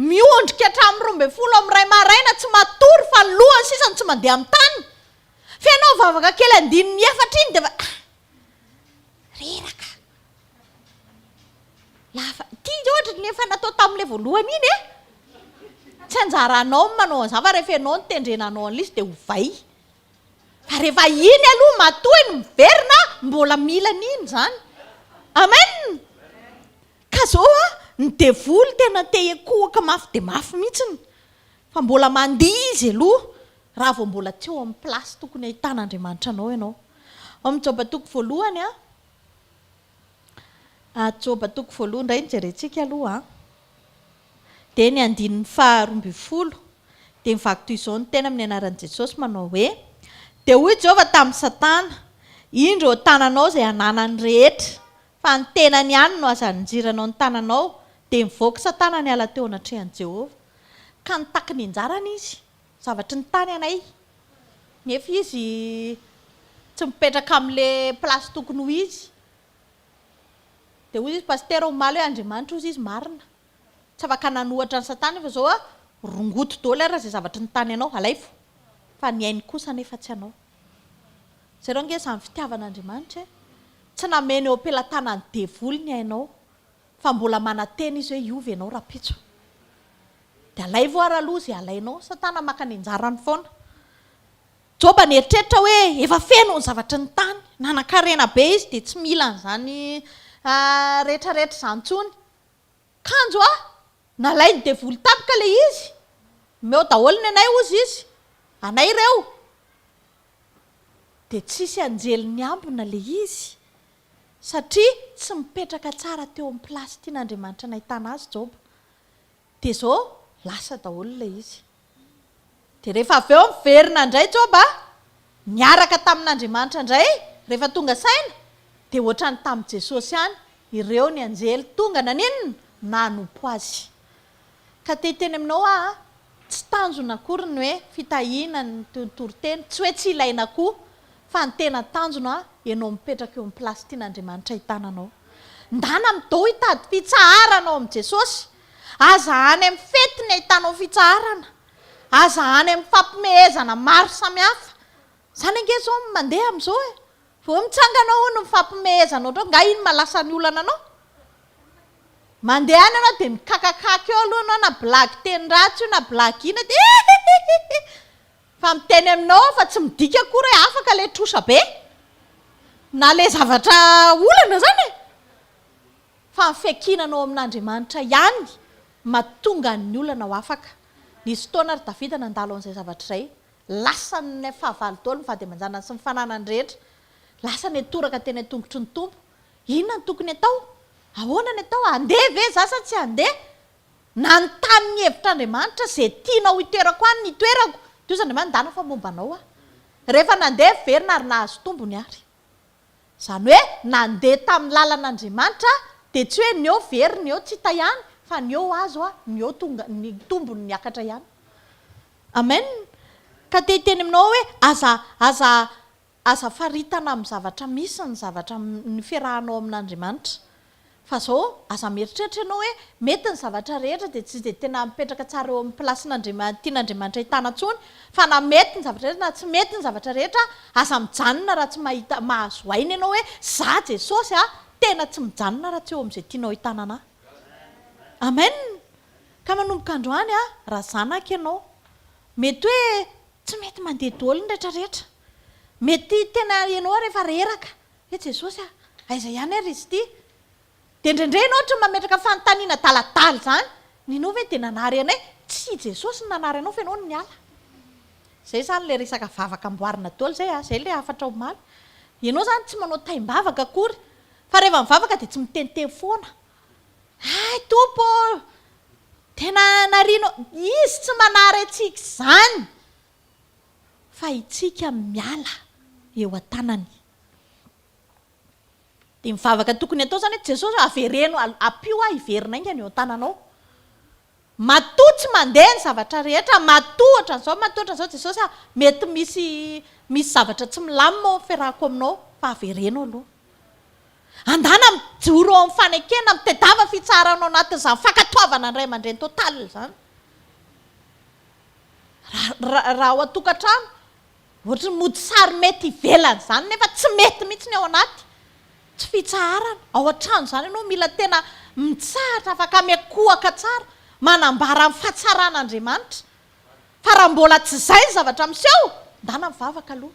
miondrika hatramin'ny 12 amin'ny iray maraina tsy matory fa ny lohany sisa no tsy mandeha amin'ny tany. Fa ianao vavaka kely andininy efatra iny dia efa ah, reraka. Lava, ity izao ohatry ny efa natao tamin'ilay voalohany iny e! Tsy anjaranao ny manao an'izany fa rehefa ianao no tendrena hanao an'ilay izy dia ovay. Fa rehefa iny aloha matoa iny miverina, mbola mila an'iny izany. Amen! Ka izao a, ny devoly tena te hikohaka mafy dia mafy mihitsiny. Fa mbola mandihy izy aloha raha vao mbola tsy eo amin'ny place tokony ahitan'Andriamanitra anao ianao. Ao amin'ny Joba toko voalohany a, Joba toko voalohany indray no jerentsika aloha an. Dia ny andininy faha 12 dia mivaky toy izao ny teny amin'ny anaran'i Jesosy manao hoe, Dia hoy Jehovah tamin'i Satana, Indro eo an-tananao izay ananany rehetra, fa ny tenany ihany no aza aninjiranao ny tananao. Dia nivoaka Satana niala teo anatrehan'i Jehovah. Ka nitaky ny anjarany izy, zavatry ny tany anay. Nefa izy tsy mipetraka amin'ilay place tokony ho izy. Dia hoy izy pasitera omaly hoe Andriamanitra hozy izy marina. Tsy afaka nanohatra an'i Satana io fa izao a, rongoty daholo ary izay zavatry ny tany anao, alaivo. Fa ny ainy kosa anefa tsy anao. Jereo ange izany fitiavan'Andriamanitra e. Tsy nameno eo am-pelatanan'ny devoly ny ainao. Fa mbola manantena izy hoe hiova ianao rahampitso. Dia alaivo ary aloha izay alainao, satana maka ny anjarany foana. Joba nieritreritra hoe efa feno ny zavatry ny tany, nanan-karena be izy dia tsy mila an'izany rehetrarehetra izany intsony. Kanjo a! nalain'ny devoly tampoka ilay izy, omeo daholo ny anay hozy izy, anay ireo. Dia tsisy anjely niambina ilay izy, satria tsy mipetraka tsara teo amin'ny place tian'Andriamanitra nahitana azy Joba. Dia izao lasa daholo ilay izy. Dia rehefa avy eo miverina indray Joba, niaraka tamin'Andriamanitra indray, rehefa tonga saina, dia ohatran'ny tamin'i Jesosy ihany, ireo ny anjely tonga naninona? Nanompo azy. Ka te hiteny aminao aho, tsy tanjona akory ny hoe fitahiana ny toriteny, tsy hoe tsy ilaina koa, Fa ny tena tanjona ianao mipetraka eo amin'ny place tian'Andriamanitra ahitana anao. Ndana midao hitady fitsaharana ao amin'i Jesosy. Aza any amin'ny fety ny ahitanao fitsaharana. Aza any amin'ny fampimehezana maro samihafa. Izany ange izao no mandeha amin'izao e. Vao mitsangana hono ny fampimehezana ohatr'izao, nga iny mahalasa ny olana anao? Mandeha any ianao dia mikakakaka eo aloha ianao na blague teny ratsy io na blague inona dia hihihihihi. Fa miteny aminao aho fa tsy midika akory hoe afaka ilay trosa be na ilay zavatra olana izany e! Fa ny fiankinanao amin'Andriamanitra ihany. Mahatonga ny olana ho afaka. Nisy fotoana ry Davida nandalo an'izay zavatra izay. Lasan'ny fahavalo daholo ny vady aman-janany sy ny fananany rehetra. Lasa niantoraka teny an-tongotry ny Tompo. Inona no tokony atao? Ahoana ny atao? Handeha ve za sa tsy handeha? Nanontany ny hevitr'Andriamanitra, izay tianao hitoerako any no hitoerako. Dia hoy Andriamanitra, ndana fa momba anao aho. Rehefa nandeha, niverina ary nahazo tombony ary. Izany hoe nandeha tamin'ny lalan'Andriamanitra dia tsy hoe ny eo very ny eo tsy hita ihany fa ny eo azo ny eo tonga ny tombony niakatra ihany. Amen. Ka te hiteny aminao aho hoe aza aza aza faritana amin'ny zavatra misy ny zavatra ny fiarahanao amin'Andriamanitra. Fa zao, aza mieritreritra ianao hoe mety ny zavatra rehetra dia tsy dia tena mipetraka tsara eo amin'ny place-n'Andriamanitra tian'Andriamanitra ahitana intsony, fa na mety ny zavatra rehetra na tsy mety ny zavatra rehetra, aza mijanona raha tsy mahita mahazo aina ianao hoe za Jesosy a, tena tsy mijanona raha tsy eo amin'izay tianao ahitana anah. Amen! Ka manomboka androany a, raha zanaka ianao, mety hoe tsy mety mandeha daholo ny rehetra rehetra, mety tena ianao ary efa reraka, He Jesosy a! Aiza ihany ary izy ity? Dia indraindray ianao ohatra mametraka fanontaniana adaladala izany, Ninao ve dia nanary anay? Tsy i Jesosy no nanary anao fa ianao no niala. Izay izany ilay resaka vavaka amboarina daholo izay a, izay ilay hafatra omaly. Ianao izany tsy manao taim-bavaka akory, fa rehefa mivavaka dia tsy miteniteny foana. Hay Tompo ô! Tena narianao, Izy tsy manary antsika izany fa itsika miala eo an-tanany. Dia ny vavaka tokony atao izany hoe, Jesosy ô, avereno, ampio aho hiverina haingana eo an-tananao. Matoa tsy mandeha ny zavatra rehetra, matoa ohatran'izao, matoa ohatran'izao, Jesosy a, mety misy misy zavatra tsy milamina ao amin'ny fiarahako aminao, fa avereno aloha. Andana mijoro ao amin'ny fanekena, mitedava fitsaharana ao anatin'izany fankatoavana ny ray aman-dreny total izany. Raha raha ao an-tokantrano, Ohatry ny mody sary mety ivelany izany nefa tsy mety mihitsy ny ao anaty. Tsy fitsaharana. Ao an-trano izany ianao mila tena mitsahatra, afaka miankohoka tsara, manambara ny fahatsaran'Andriamanitra. Fa raha mbola tsy izay ny zavatra miseho, ndana mivavaka aloha.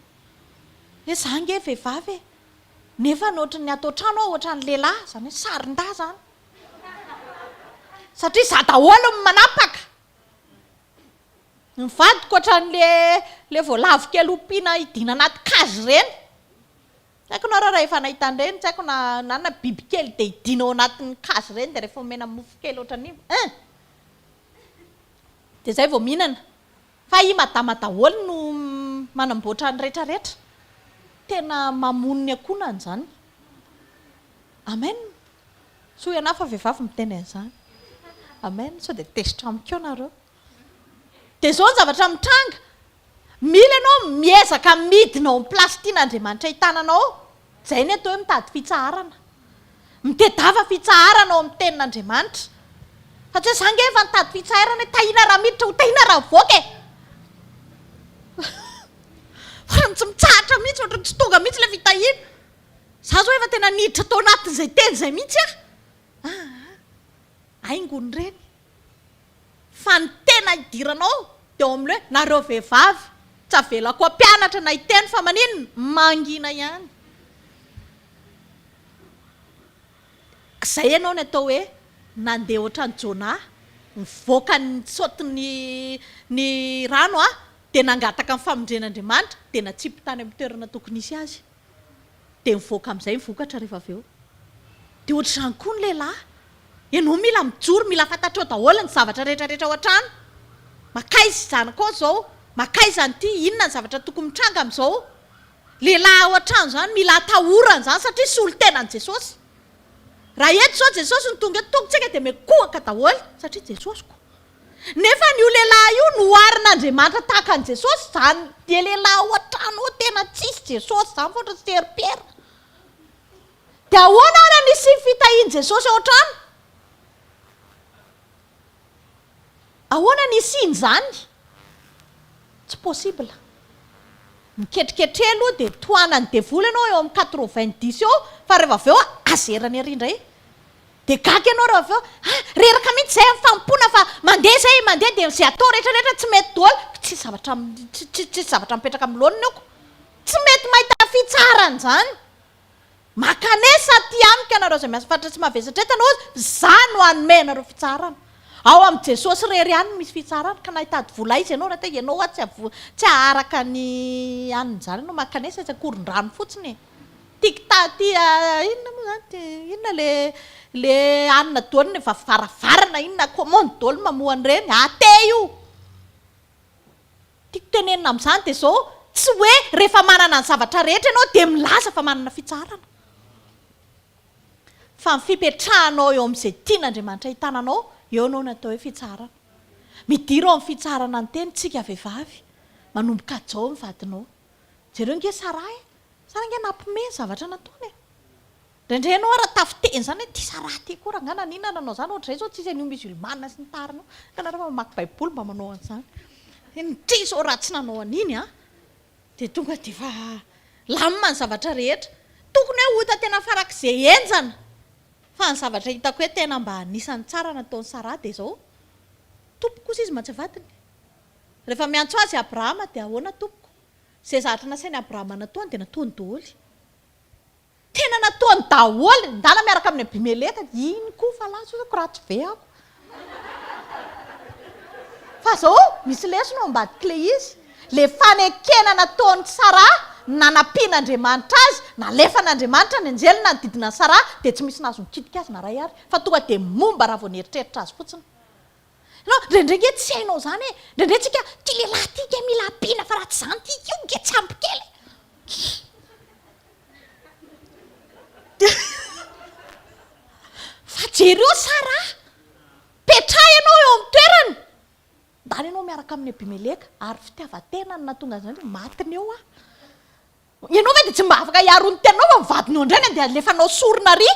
Hoe za ange vehivavy e! Nefa ny ohatry ny ato an-trano aho ohatran'ny lehilahy, izany hoe sarin-dahy izany. Satria za daholo no manapaka. Ny vadiko ohatran'le le voalavo kely ompiana hidiana anaty cage ireny. Tsy haiko nareo raha efa nahita an'ireny, tsy haiko na na na biby kely dia hidiana ao anatin'ny cage ireny dia rehefa omena mofo kely ohatran'iny hein! Dia izay vao mihinana. Fa i madama daholo no manamboatra ny retraretra. Tena mamono ny ankohonany izany. Amen! Soa ianà fa vehivavy miteny an'izany. Amen! Sao dia tezitra amiko eo nareo. Dia izao ny zavatra mitranga, mila ianao miezaka midina ao amin'ny place tian'Andriamanitra ahitana anao, izay ny atao hoe mitady fitsaharana. Mitedava fitsaharana ao amin'ny tenin'Andriamanitra. Fa tsy hoe za nge efa nitady fitsaharana hoe tahiana raha miditra ho tahiana raha mivoaka e! Fa tsy mitsahatra mihitsy, ohatran'ny tsy tonga mihitsy ilay fitahiana. Za zao efa tena niditra tao anatin'izay teny izay mihitsy aho. Aa, haingony ireny. Fa ny tena idiranao dia ao amin'ilay hoe nareo vehivavy tsy avelako hampianatra na hiteny fa maninona? Mangina ihany. Izay ianao ny atao hoe nandeha ohatran'i Jonah, nivoaka nisaoty ny ny rano dia nangataka ny famonjen'Andriamanitra dia natsipy tany amin'ny toerana tokony hisy azy. Dia mivoaka amin'izay ny vokatra rehefa avy eo. Dia ohatr'izany koa ny lehilahy. Ianao mila mijoro, mila fantatrao daholo ny zavatra rehetra rehetra ao an-trano. Mankaiza zanakao izao? Mankaiza an'ity? Inona ny zavatra tokony mitranga amin'izao? Lehilahy ao an-trano izany mila atahorana izany satria solontenan'i Jesosy. Raha eto izao Jesosy no tonga eto, tonga tsika dia mikohaka daholo satria Jesosy ko. Nefa io lehilahy io noharin'Andriamanitra tahaka an'i Jesosy izany dia lehilahy ao an-trano ao tena tsisy Jesosy izany fa ohatran'ny seripera. Dia ahoana ary ny hisian'ny fitahian'i Jesosy ao an-trano? Ahoana ny hisian'izany? Tsy possible. Miketriketreha aloha dia tohanan'ny devoly ianao eo amin'ny quatre-vingt-dix eo fa rehefa avy eo azerany ery indray. Dia gaga ianao rehefa avy eo, ah, reraka mihitsy izay amin'ny fanompoana fa mandeha izay, mandeha dia izay atao rehetra rehetra tsy mety daholo, tsisy zavatra, tsisy zavatra mipetraka amin'ny laoniny aoko. Tsy mety mahita fitsaharana izany. Mankanesa aty amiko ianareo izay miasa faritra sy mavesatra entana hozy, izaho no hanome anareo fitsaharana. Ao amin'i Jesosy irery ihany no misy fitsaharana, ka na hitady vola aiza ianao raha te ianao hoa tsy tsy haharaka ny anona izany ianao mankanesa etsy Ankorondrano fotsiny e! Tic ta ty inona moa izany ty inona le le anona daholo ny varavarana inona commande daholo mamoha an'ireny, athée io! Tiako tenenina amin'izany dia izao, tsy hoe rehefa manana ny zavatra rehetra ianao dia milaza fa manana fitsaharana. Fa ny fipetrahanao eo amin'izay tian'Andriamanitra hahitana anao, eo ianao no atao hoe fitsaharana. Midira ao amin'ny fitsaharana ny teny tsika vehivavy, manomboka hajao ny vadinao. Jereo ange Sarah e! Sarah ange nampiomehy ny zavatra nataony e! Indraindray ianao ara tafiteny izany hoe ty Sarah ty koa rangahy naninona nanao izany, ohatr'izay izao tsisy an'io musulmane sy ny tariny io, ka nareo fa mamaky baiboly mba manao an'izany. Ndry izao raha tsy nanao an'iny an! Dia tonga dia efa lamina ny zavatra rehetra. Tokony hoe ota tena farak'izay henjana. Fa ny zavatra hitako hoe tena mba anisan'ny tsara nataon'i Sarah dia izao, Tompoko kosa izy mantsy vadiny. Rehefa miantso azy Abrahama dia ahoana tompoko? Izay zavatra nasain'i Abrahama nataony dia nataony daholo. Tena nataony daholo, ndana miaraka amin'i Abimeleka, iny koa fa lasa io ratsy be ako. Fa zao misy lesona ao ambadik'ilay izy, le fanekena nataon'i Saraha nanampian'Andriamanitra azy, nalefan'Andriamanitra ny anjely nanodidina an'i Saraha dia tsy misy nahazo nikitika azy na ray ary, fa tonga dia momba raha vao nieritreritra azy fotsiny. Ianao, indraindray nge tsy hainao izany e! Indraindray tsika, ty lehilahy ty nge mila ampiana fa raha tsy izany ty io nge tsy ampy kely e! Fa jereo Sarah, petraha ianao eo amin'ny toerany, ndana ianao miaraka amin'i Abimeleka, ary fitiavan-tena no nahatonga an'izany, matiny eo aho. Ianao ve dia tsy mba afaka hiaro ny tenanao fa ny vadinao indray no andeha alefanao sorona ary?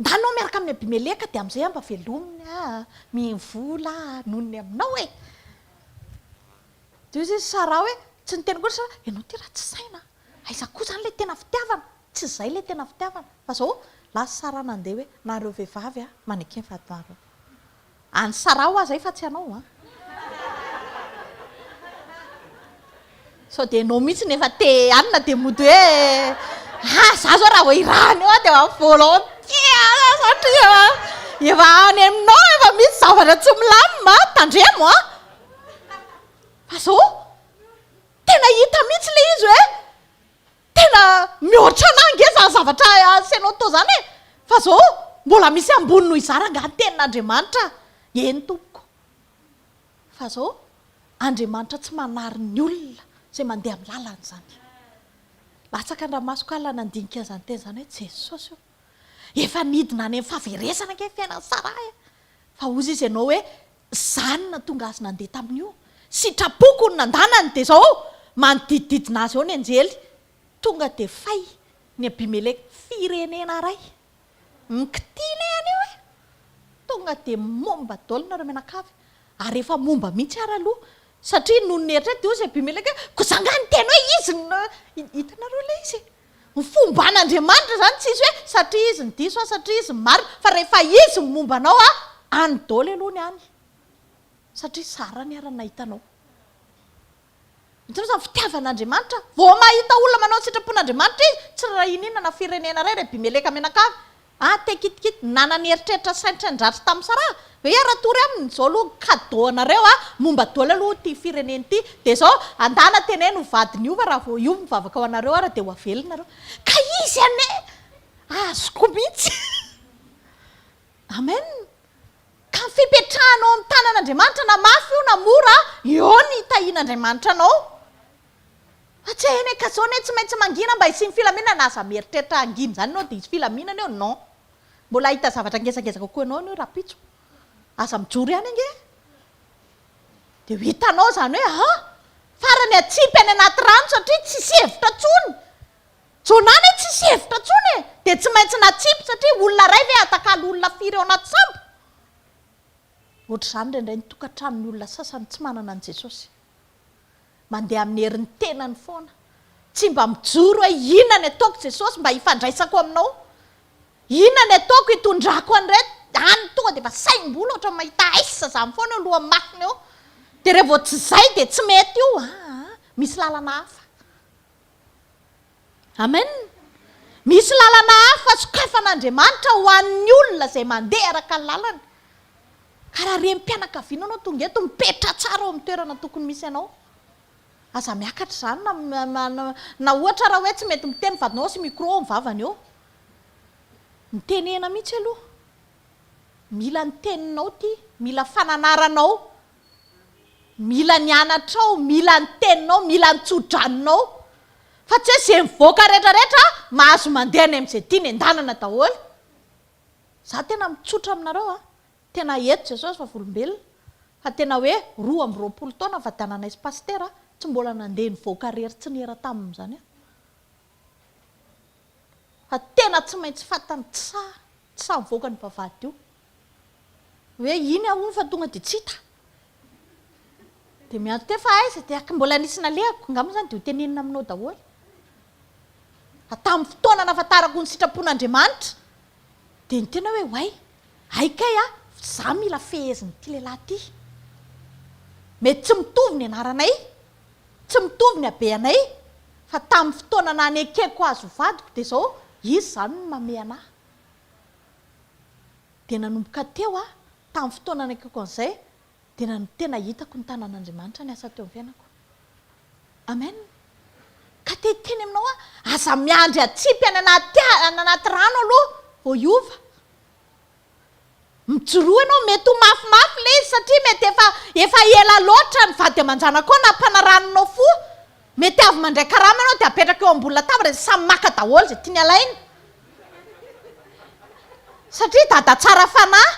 Ndana ianao miaraka amin'i Abimeleka dia amin'izay aho mba velominy aho, mivola aho noho ny aminao e! Dia hoy izy Sarah hoe, tsy niteny akory Sarah, ianao ity ratsy saina a! Aiza koa izany ilay tena fitiavana? Tsy izay ilay tena fitiavana. Fa izao, lasa Sarah nandeha hoe, nareo vehivavy a, maneke ny vadinareo. An'i Sarah hoa izay fa tsy anao an! Sao dia ianao mihitsy no efa te hanina dia mody hoe, ah, za zao raha vao irahana eo aho dia efa volontiers aho satria efa any aminao efa misy zavatra tsy milamina, tandremo an! Fa izao, tena hita mihitsy ilay izy hoe tena mihoatra anah ange izany zavatra asainao atao izany e! Fa izao, mbola misy ambony noho izaho rangahy ny tenin'Andriamanitra. Eny tompoko. Fa izao, Andriamanitra tsy manary ny olona izay mandeha amin'ny lalany izany. Latsaka an-dramasoko alina nandinika an'izany teny izany hoe Jesosy ô! Efa nidina any amin'ny fahaverezana ange ny fiainan'i Sarah e! Fa hozy izy ianao hoe Izany no nahatonga azy nandeha tamin'io. Sitrapoko ny nandanany, dia izao, manodidididina azy eo ny anjely. Tonga dia fay ny Abimeleka, firenena iray. Mikitihina e anio e! Tonga dia momba daholo nareo mianakavy. Ary efa momba mihitsy ary aloha. Satria nony nieritreritra dia hoy izy Abimeleka hoe, koa za angaha niteny hoe izy no, hitanareo ilay izy e! Ny fomban'Andriamanitra izany tsisy hoe satria izy no diso a, satria izy no marina, fa rehefa izy no momba anao a, any daholo aloha ny any. Satria zara ny ary nahita anao. Hitanao izany fitiavan'Andriamanitra, vao mahita olona manao ny sitrapon'Andriamanitra izy, tsy raharahian'inona na firenena iray ry Abimeleka mianakavy, Ah te kitikity, nanana eritreritra saintsain-dratsy tamin'i Sarah ve hiara-tory aminy? Izao aloha ny cadeau anareo a, momba daholo aloha ity firenena ity, dia izao, andana teneno ho vadin'i Hova raha vao io mivavaka ho anareo ary dia ho avelona nareo. Ka izy anie azoko mihitsy. Amen. Ka ny fipetrahanao amin'ny tanan'Andriamanitra na mafy io na mora, eo ny hitahian'Andriamanitra anao. Fa tsy eny e, ka zao anie tsy maintsy mangina mba hisian'ny filaminana, aza mieritreritra hangina izany ianao dia hisy filaminana eo, non. Mbola hahita zavatra ngezangeza kokoa ianao anie rahampitso. Aza mijoro ihany ange. Dia ho hitanao izany hoe an! Farany atsipy any anaty rano satria tsisy hevitra intsony. Jonah anie tsisy hevitra intsony e! Dia tsy maintsy natsipy satria olona iray ve hatakalo olona firy ao anaty sambo? Ohatr'izany indraindray ny tokantranon'ny olona sasany tsy manana an'i Jesosy. Mandeha amin'ny herin'ny tenany foana. Tsy mba mijoro hoe inona ny ataoko Jesosy mba hifandraisako aminao? Inona ny ataoko hitondrako an'ireto? Any tonga dia efa saim-bola ohatran'ny mahita aiss izany foana eo lohan'ny masony eo. Dia rehefa vao tsy izay dia tsy mety io. Aa, misy lalana hafa. Amen. Misy lalana hafa sokafan'Andriamanitra ho an'ny olona izay mandeha araka ny lalany. Ka raha renim-pianakaviana anao tonga eto, mipetraha tsara ao amin'ny toerana tokony misy anao. Aza miakatra izany na na ohatra raha hoe tsy mety miteny vadinao asio micro ao amin'ny vavany eo. Mitenena mihitsy aloha. Mila ny teninao ity, mila fananaranao, mila ny anatrao, mila ny teninao, mila ny tso-dranonao. Fa tsy hoe izay mivoaka rehetra rehetra mahazo mandeha any amin'izay tiany an-dalana daholo. Za tena mitsotra aminareo a, tena eto Jesosy vavolombelona fa tena hoe 22 taona nivadiananay sy Pasitera tsy mbola nandeha nivoaka rery tsy niera taminy izany aho. Fa tena tsy maintsy fantany tsy sahy tsy sahy mivoaka ny vavahady io. Hoe iny aho hono fa tonga dia tsy hita. Dia miantso teo fa aiza dia mbola nisy nalehako, angamba izany dia ho tenenina aminao daholo. Fa tamin'ny fotoana nahafantarako ny sitrapon'Andriamanitra dia niteny aho hoe oay, hay kay a, za mila fehezin'ity lehilahy ity. Mety tsy mitovy ny anaranay, tsy mitovy ny habeanay, fa tamin'ny fotoana nanekeko azy ho vadiko dia izao, izy izany no mamehy an'ahy. Dia nanomboka teo aho, tamin'ny fotoana nanekeko an'izay, dia tena hitako ny tanan'Andriamanitra niasa teo amin'ny fiainako. Amen. Ka te hiteny aminao aho, aza miandry atsipy any anaty any anaty rano aloha vao hiova. Mijoroa ianao, mety ho mafimafy ilay izy satria mety efa efa ela loatra ny vady aman-janakao nampanaraninao fo. Mety avy mandray karama ianao dia apetraka eo ambony latabatra dia samy maka daholo izay tiany alaina. Satria dada tsara fanahy.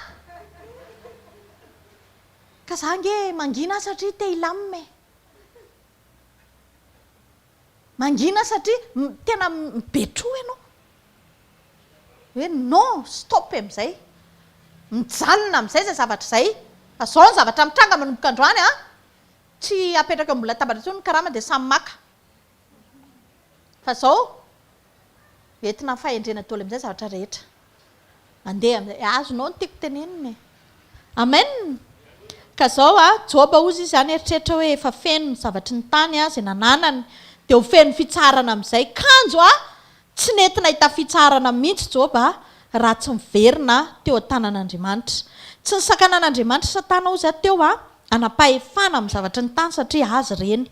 Ka za ange mangina satria te hilamina e. Mangina satria tena mibetro ianao. Hoe non, stop amin'izay. Mijanona amin'izay izay zavatra izay. Fa izao ny zavatra mitranga manomboka androany an, tsy apetraka eo ambony latabatra intsony ny karama dia samy maka. Fa izao, entina amin'ny fahendrena daholo amin'izay ny zavatra rehetra. Mandeha amin'izay. Azonao ny tiako tenenina e. Amen! Ka zao a, Joba hozy izy zany eritreritra hoe efa feno ny zavatry ny tany a, izay nananany, dia ho feno fitsaharana amin'izay. Kanjo a, tsy nety nahita fitsaharana mihitsy Joba raha tsy niverina teo an-tanan'Andriamanitra. Tsy nisakanan'Andriamanitra Satana hozy a teo a, hanam-pahefana amin'ny zavatry ny tany satria azy ireny.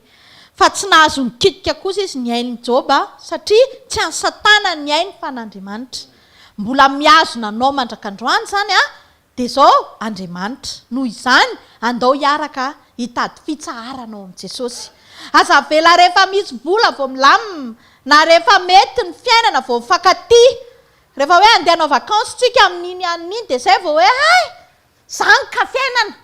Fa tsy nahazo nikitika kosa izy ny ain'i Joba satria tsy an'i Satana ny ainy fa an'Andriamanitra. Mbola mihazona anao mandrak'androany izany an, dia izao Andriamanitra. Noho izany, andao hiaraka hitady fitsaharana ao amin'i Jesosy. Aza avela rehefa misy vola vao milamina, na rehefa mety ny fiainana vao mifankatia. Rehefa hoe andeha hanao vacances tsika amin'iny alina iny dia izay vao hoe hay! Zany ka fiainana!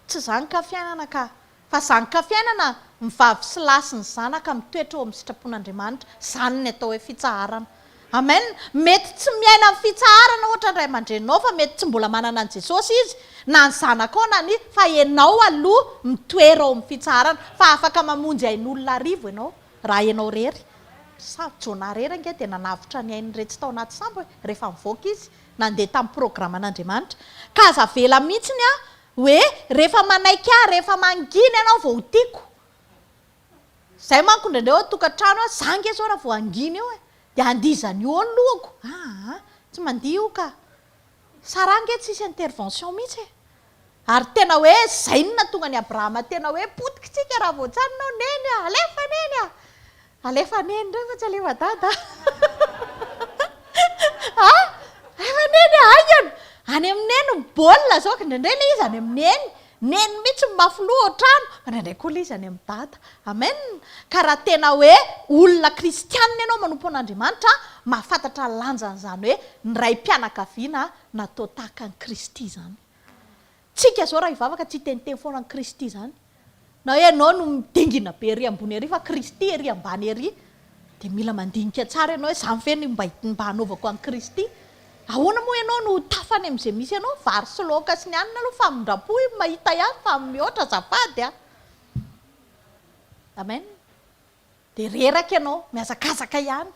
Tsy zany ka fiainana ka! Fa zany ka fiainana, ny vavy sy lahy sy ny zanaka mitoetra ao amin'ny sitrapon'Andriamanitra, zany ny atao hoe fitsaharana. Amen! Mety tsy miaina amin'ny fitsaharana ohatra ny ray aman-dreninao fa mety tsy mbola manana an'i Jesosy izy, na ny zanakao na ny, fa ianao aloha mitoera ao amin'ny fitsaharana, fa afaka mamonjy ain'olona arivo ianao raha ianao irery. Sa Jonah irery ange dia nanavotra ny ain'iretsy tao anaty sambo e, rehefa nivoaka izy, nandeha tamin'ny programan'Andriamanitra. Ka aza avela mihitsiny an, Hoe rehefa manaiky ahy, rehefa mangina ianao vao ho tiako. Zay manko indraindray ao an-tokantrano hoe za nge zao raha vao hangina eo e, dia handihizany eo ny lohako. Aa, tsy mandihy io ka. Sarah nge tsisy intervention mihitsy e. Ary tena hoe zay no nahatonga an'i Abrahama tena hoe potika tsika raha vao tsy any ianao neny a, alefa neny a. Alefa neny indray fa tsy alefa dada a! Alefa neny a! Haingana! Any amin'ny neny ny baolina zao ka indraindray ilay izy any amin'ny neny, neny mihitsy no mafy loha ao an-trano, fa indraindray koa ilay izy any amin'ny dada. Amen! Ka raha tena hoe olona kristianina ianao manompo an'Andriamanitra, mahafantatra ny lanjan'izany hoe ny raim-pianakaviana natao tahaka an'i Kristy izany. Tsika zao raha hivavaka tsy hiteniteny foana an'i Kristy izany. Na hoe ianao no midingina be ery ambony ery fa Kristy ery ambany ery. Dia mila mandinika tsara ianao hoe izany ve no mba mba hanaovako an'i Kristy? Ahoana moa ianao no ho tafa any amin'izay misy anao? Vary sy laoka sy ny anona aloha famindram-po io mahita ihany fa mihoatra azafady a! Amen. Dia reraka ianao, mihazakazaka ihany.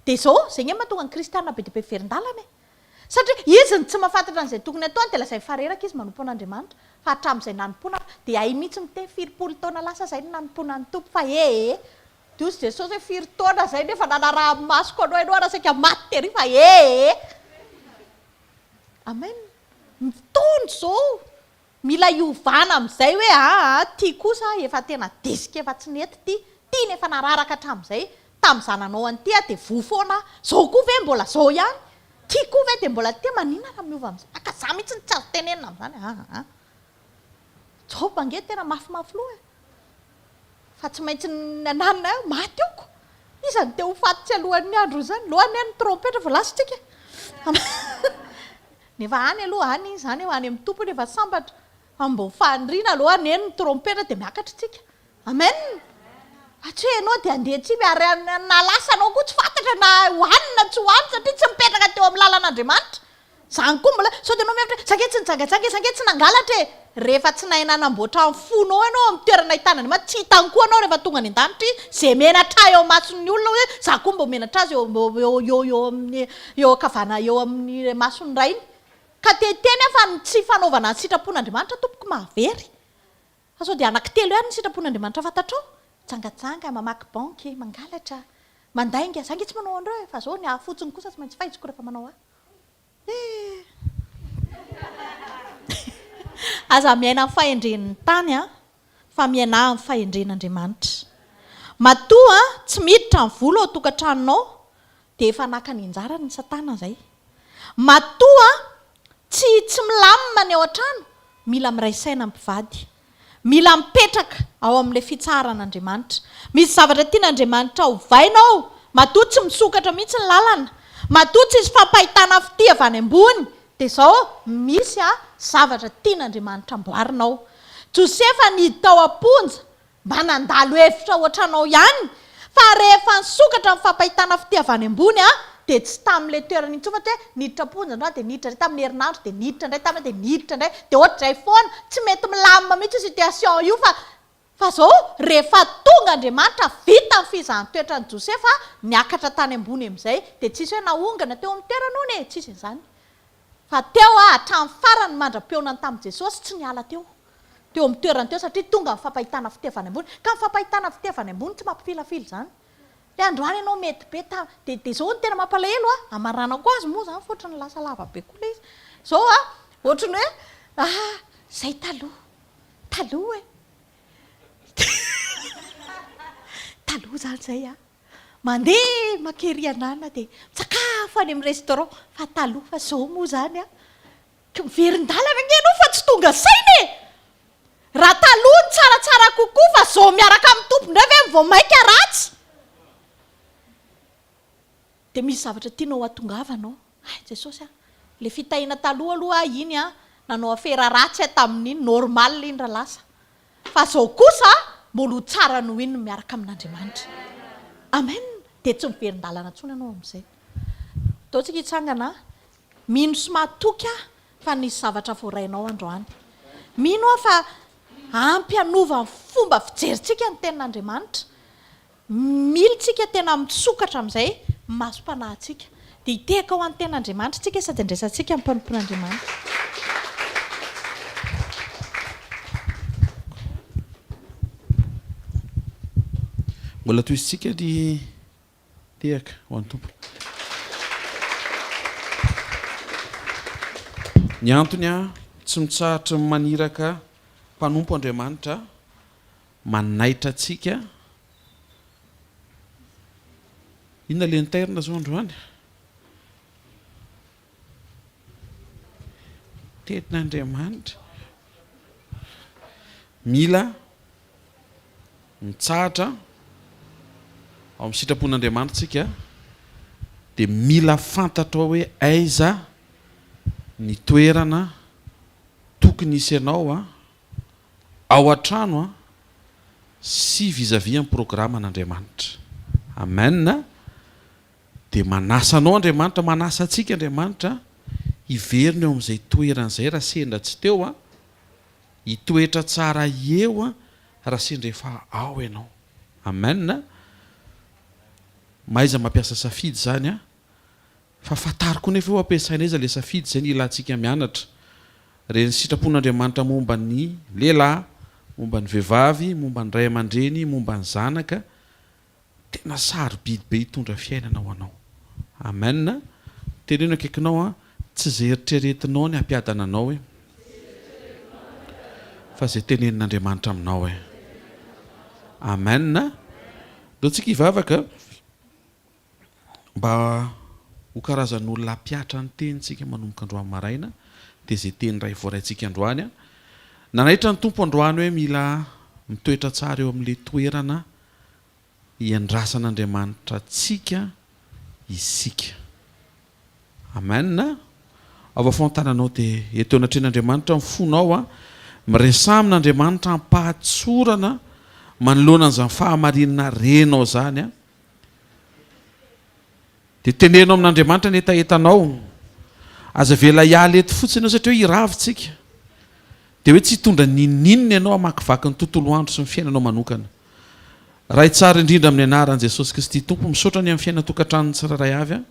Dia izao, izay nge mahatonga ny kristiana be dia be miverin-dalana e. Satria izy no tsy mahafantatra an'izay tokony hataony dia lazainy fa reraka izy manompo an'Andriamanitra. Fa hatramin'izay nanompoana dia hay mihitsy miteny firy-polo taona lasa izay no nanompoana ny Tompo fa ee. Dia hozy Jesosy hoe firy taona izay nefa nanarahan'ny masoko anao ianao ary saika maty tery fa ee. Amen. Ny fotoana izao mila hiovana amin'izay hoe aa ty kosa efa tena desika efa tsy nety ty, ty ny efa nararaka hatramin'izay, tamin'izaho nanao an'ity aho dia voa foana aho, izao koa ve mbola izao ihany, ty koa ve dia mbola ty, maninona raha miova amin'izay, ka za mihitsy no tsy azo tenenina amin'izany, aa Joba ange tena mafimafy loha e! Fa tsy maintsy nananina aho, maty aoko! Iza no te ho faty tsy alohan'ny androny izany? Loha anie ny trompetra vao lasa tsika e! Nefa any aloha, any izy izany, any amin'ny Tompony efa sambatra. Fa mba ho faniriana aloha anie ny trompetra dia miakatra tsika. Amen! Fa tsy hoe ianao dia handeha tsy ary na lasa anao koa tsy fantatra na ho any na tsy ho any satria tsy mipetraka teo amin'ny lalan'Andriamanitra. Zany koa mbola, sao dia ianao mihevitra hoe, za nge tsy nijangajanga e, za nge tsy nangalatra e! Rehefa tsy nahay nanamboatra ny fonao ianao amin'ny toerana ahitana ny maty, tsy hitany koa anao rehefa tonga any an-danitra izy, izay menatra ahy eo imason'ny olona hoe, za koa mba ho menatra azy eo eo eo eo amin'ny eo ankavana eo amin'ny mason'ny rainy. Ka te hiteny aho fa ny tsy fanaovana ny sitrapon'Andriamanitra tompoko mahavery. Fa sao dia anankitelo ihany ny sitrapon'Andriamanitra fantatrao? Mijangajanga, mamaky banky, mangalatra, mandainga, za nge tsy manao an'ireo e, fa zao ny ahy fotsiny kosa tsy maintsy faiziko rehefa manao ahy. Eh! Aza miaina amin'ny fahendren'ny tany an, fa miainà amin'ny fahendren'Andriamanitra. Matoa tsy miditra ny vola ao an-tokantranonao dia efa naka ny anjarany ny satana izay. Matoa tsy tsy milamina ny ao an-trano, mila miray saina ny mpivady. Mila mipetraka ao amin'ilay fitsaharan'Andriamanitra. Misy zavatra tian'Andriamanitra hovaina ao, matoa tsy misokatra mihitsy ny lalana, matoa tsisy fampahitana fitia avy any ambony, dia izao misy zavatra tian'Andriamanitra amboarina ao. Josefa nihidy tao am-ponja, Mba nandalo hevitra ohatranao ihany fa rehefa nisokatra ny fampahitana fitia avy any ambony a dia tsy tamin'ilay toerana intsony fa tsy hoe niditra am-ponja androany dia niditra indray tamin'ny herinandro dia niditra indray tamin'ny dia niditra indray dia ohatr'izay foana tsy mety milamina mihitsy io situation io fa fa zao rehefa tonga Andriamanitra vita ny fizahan-toetran'i Josefa niakatra tany ambony amin'izay dia tsisy hoe naongana teo amin'ny toerana hono e tsisy an'izany Fa teo aho hatramin'ny farany mandra-pihaonany tamin'i Jesosy, tsy niala teo. Teo amin'ny toerany teo satria tonga ny fampahitana fitiavana ambony. Ka ny fampahitana fitiavana ambony tsy mampifilafila izany. Ilay androany ianao mety be ta, dia dia izao no tena mampalahelo a, hamaranako azy moa izany fa ohatran'ny lasa lava be koa ilay izy. Izao a, ohatran'ny hoe ah, izay taloha, taloha e. Taloha izany izay a. Mandeha mankery anana dia misakafo any amin'ny restaurant fa taloha fa zao moa zany an, miverin-dalana ange ianao fa tsy tonga saina e! Raha taloha ny tsaratsara kokoa fa zao miaraka amin'ny Tompo indray ve vao mainka ratsy? Dia misy zavatra tianao hatongavana ao. Hay Jesosy a! Ilay fitahiana taloha aloha aho iny an, nanao afera ratsy aho tamin'iny, normal iny raha lasa. Fa zao kosa mbola ho tsara noho iny ny miaraka amin'Andriamanitra. Amen! Dia tsy miverin-dalana intsony ianao amin'izay. Ndao tsika hitsangana. Mino sy matoky aho fa nisy zavatra voarainao androany. Mino aho fa ampy hanova ny fomba fijerintsika ny tenin'Andriamanitra. Mily tsika tena misokatra amin'izay ny masom-panahintsika. Dia hitehaka ho an'ny Tenin'Andriamanitra isika sady handraisantsika ny mpanompon'Andriamanitra. Mbola tohizintsika ny tehaka ho an'ny Tompo. Ny antony tsy mitsahatra ny maniraka mpanompo Andriamanitra Manaitra antsika. Inona le nitairina zao androany? Tenin'Andriamanitra. Mila mitsahatra ao amin'ny sitrapon'Andriamanitra tsika dia mila fantatrao hoe aiza ny toerana tokony hisy anao a. ao an-trano an, sy vis-à-vis amin'ny programan'Andriamanitra. Amen. Dia manasa anao Andriamanitra, manasa antsika Andriamanitra hiverina eo amin'izay toerana izay raha sendra tsy teo an, hitoetra tsara eo an, raha sendra efa ao ianao. Amen. Mahaiza mampiasa safidy izany an. Fa fantaro koa nefa hoe ampiasaina aiza ilay safidy, izay no ilantsika mianatra. Ireny sitrapon'Andriamanitra momba ny lehilahy, momba ny vehivavy, momba ny ray aman-dreny, momba ny zanaka, tena sarobidy be hitondra fiainana ho anao. Amen. Teneno akaikinao an, Tsy izay eritreretinao ny hampiadana anao e. Fa izay tenenin'Andriamanitra aminao e. Amen. Ndao tsika hivavaka mba ho karazan'olona hampihatra ny teny tsika manomboka androany maraina dia izay teny iray voaraintsika androany. Nanaitra ny Tompo androany hoe mila mitoetra tsara eo amin'ilay toerana Iandrasan'Andriamanitra antsika isika. Amen. Avafao ny tananao dia eto eo anatrehan'Andriamanitra ny fonao a. Miresaha amin'Andriamanitra am-pahatsorana manoloana an'izany fahamarinana renao izany a. Dia teneno amin'Andriamanitra ny hetahetanao. Aza avela hiala eto fotsiny ianao satria hoe hirava isika. Dia hoe tsy hitondra n'inon'inona ianao hamakivaky ny tontolo andro sy ny fiainanao manokana. Ray tsara indrindra amin'ny anaran'i Jesosy Kristy Tompo, misaotra ny amin'ny fiainan-tokantranon'ny tsirairay avy aho.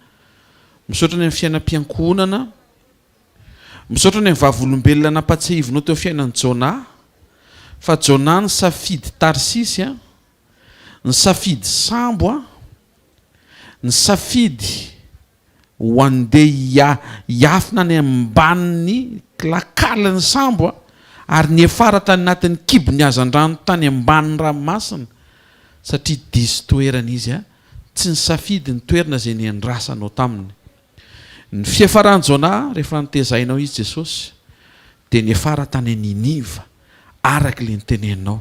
Misaotra ny amin'ny fiainam-piankohonana. Misaotra ny amin'ny vavolombelona nampatsiahivinao teo fiainan'i Jonah. Fa Jonah nisafidy Tarsisy, nisafidy sambo, Nisafidy ho handeha hiafina any ambanin'ny lakalin'ny sambo ary niafara tany anatin'ny kibon'ny hazandrano tany ambanin'ny ranomasina satria diso toerana izy, tsy nisafidy ny toerana izay niandrasanao taminy. Ny fiafaran'i Jonah rehefa notezainao izy Jesosy dia niafara tany Niniva araka ilay noteneninao.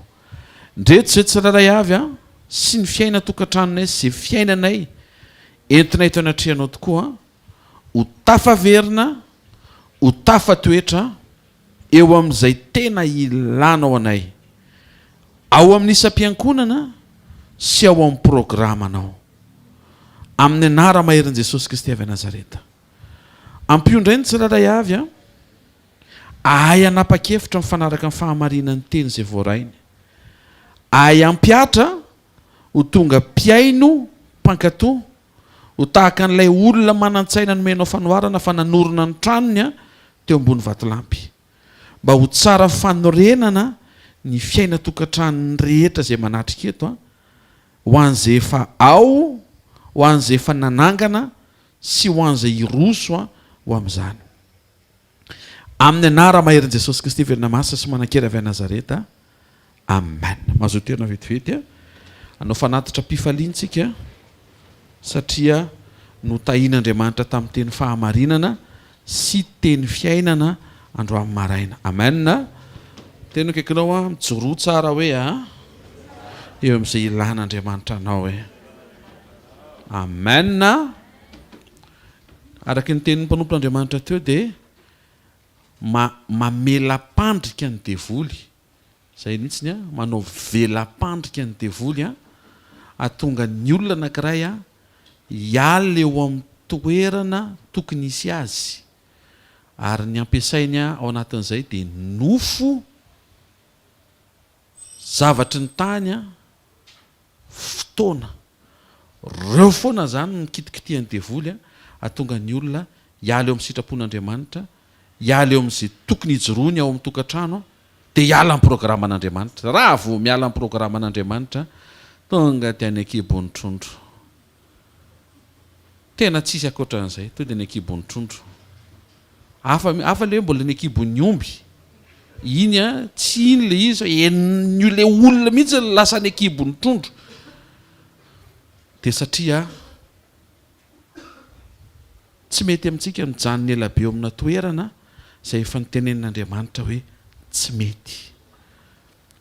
Ndreto izay tsirairay avy an, sy ny fiainan-tokantranonay sy izay fiainanay entinay eto anatrehanao tokoa an, ho tafaverina, ho tafatoetra eo amin'izay tena ilanao anay, ao amin'ny isam-piankonana sy ao amin'ny programanao. Amin'ny anara-maherin'i Jesosy Kristy avy Nazareta. Ampio indray ny tsirairay avy an. Ahay hanapa-kevitra mifanaraka amin'ny fahamarinan'ny teny izay voarainy. Ahay hampihatra ho tonga mpihaino mpankatò, ho tahaka an'ilay olona manan-tsaina nomenao fanoharana fa nanorina ny tranony teo ambony vatolampy. Mba ho tsara fanorenana ny fiainan-tokantranon'ny rehetra izay manatrika eto, ho an'izay efa ao, ho an'izay efa nanangana sy ho an'izay hiroso ho amin'izany. Amin'ny anara-maherin'i Jesosy Kristy velona masina sy manan-kery avy any Nazareta. Amen. Mazoto toerana vetivety hanao fanatitra am-pifaliana isika satria notahian'Andriamanitra tamin'ny teny fahamarinana sy teny fiainana androany maraina. Amen. Teny akaikinao a, mijoroa tsara hoe a eo amin'izay ilan'Andriamanitra anao e. Amen. Araka ny tenin'ny mpanompon'Andriamanitra teo dia ma mamela-pandrika ny devoly, izay mihitsy an, manao vela-pandrika ny devoly an, hahatonga ny olona anankiray an hiala eo amin'ny toerana tokony hisy azy, ary ny ampiasainy ao anatin'izay dia nofo, zavatry ny tany an, fotoana. Reo foana zany no kitikitihan'ny devoly a, hahatonga ny olona hiala eo amin'ny sitrapon'Andriamanitra, hiala eo amin'izay tokony hijoroany ao amin'ny tokantrano, dia hiala amin'ny programan'Andriamanitra. Raha vao miala amin'ny programan'Andriamanitra, tonga dia any an-kibon'ny trondro. Tena tsisy ankoatran'izay, tonga dia any an-kibon'ny trondro. Hafa hafa le hoe mbola ny an-kibon'ny omby. Iny an, tsy iny le izy fa henon'io le olona mihitsy no lasa any an-kibon'ny trondro. Dia satria tsy mety amintsika ny mijanona ela be eo amina toerana izay efa notenenin'Andriamanitra hoe tsy mety.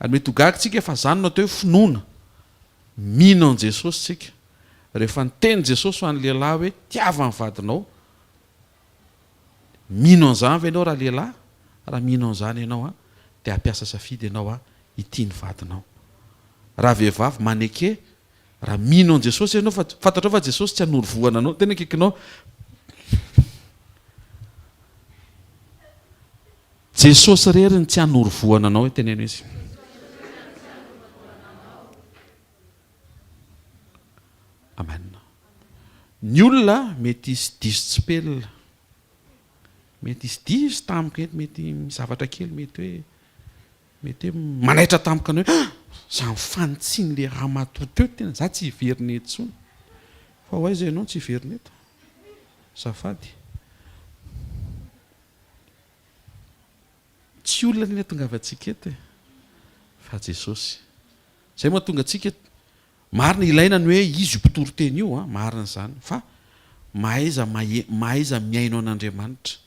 Ary mety ho gaga tsika fa izany no atao hoe finoana. Mino an'i Jesosy tsika. Rehefa niteny Jesosy ho an'ny lehilahy hoe tiava ny vadinao, Mino an'izany ve ianao ralehilahy? Raha mino an'izany ianao dia hampiasa safidy ianao hitia ny vadinao. Raha vehivavy, maneke, raha mino an'i Jesosy ianao fa fantatrao fa Jesosy tsy hanoro vohana anao, tena akaikinao. Jesosy irery no tsy hanoro vohana anao, teneno izy. Amen. Ny olona mety hisy diso tsipelina, mety hisy diso tampoka eto, mety misy zavatra kely mety hoe mety hoe manaitra tampoka anao hoe ah! za mifanitsiny le ramatoa teo tena za tsy hiverina eto intsony. Fa ho aiza ianao tsy hiverina eto? Azafady. Tsy olona anie ny ahatongavantsika eto e, fa Jesosy. Izay mahatonga antsika, marina ilaina ny hoe izy io mpitory teny io an, marina izany, fa mahaiza mahaiza mihaino an'Andriamanitra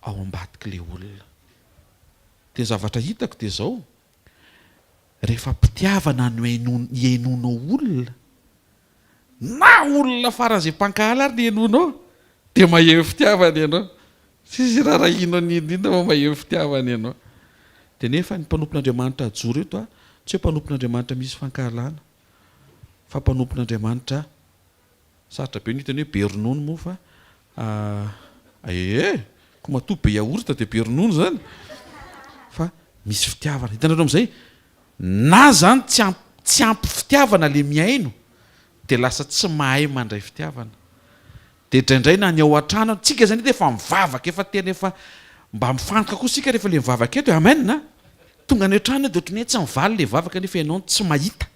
ao ambadik'ilay olona. Dia ny zavatra hitako dia izao, rehefa am-pitiavana no ihainoanao olona, na olona faran'izay mpankahala ary ny henoinao dia maheno fitiavana ianao. Tsisy iraharahianao n'inon'inona fa maheno fitiavana ianao. Dia nefa ny mpanompon'Andriamanitra ajoro eto a, tsy hoe mpanompon'Andriamanitra misy fankahalana fa mpanompon'Andriamanitra sarotra be ny hiteny hoe be ronono moa fa ee, ko matoa be yaourt dia be ronono izany fa misy fitiavana. Hitanareo amin'izay Na zany tsy ampy tsy ampy fitiavana le mihaino de lasa tsy mahay mandray fitiavana. De indraindray na ny ao an-trano ary, tsika zany eto efa mivavaka efa tena efa mba mifantoka koa sika rehefa le mivavaka eto e, amen a! Tonga any an-trano de ohatran'ny hoe tsy mivaly le vavaka nefa ianao tsy mahita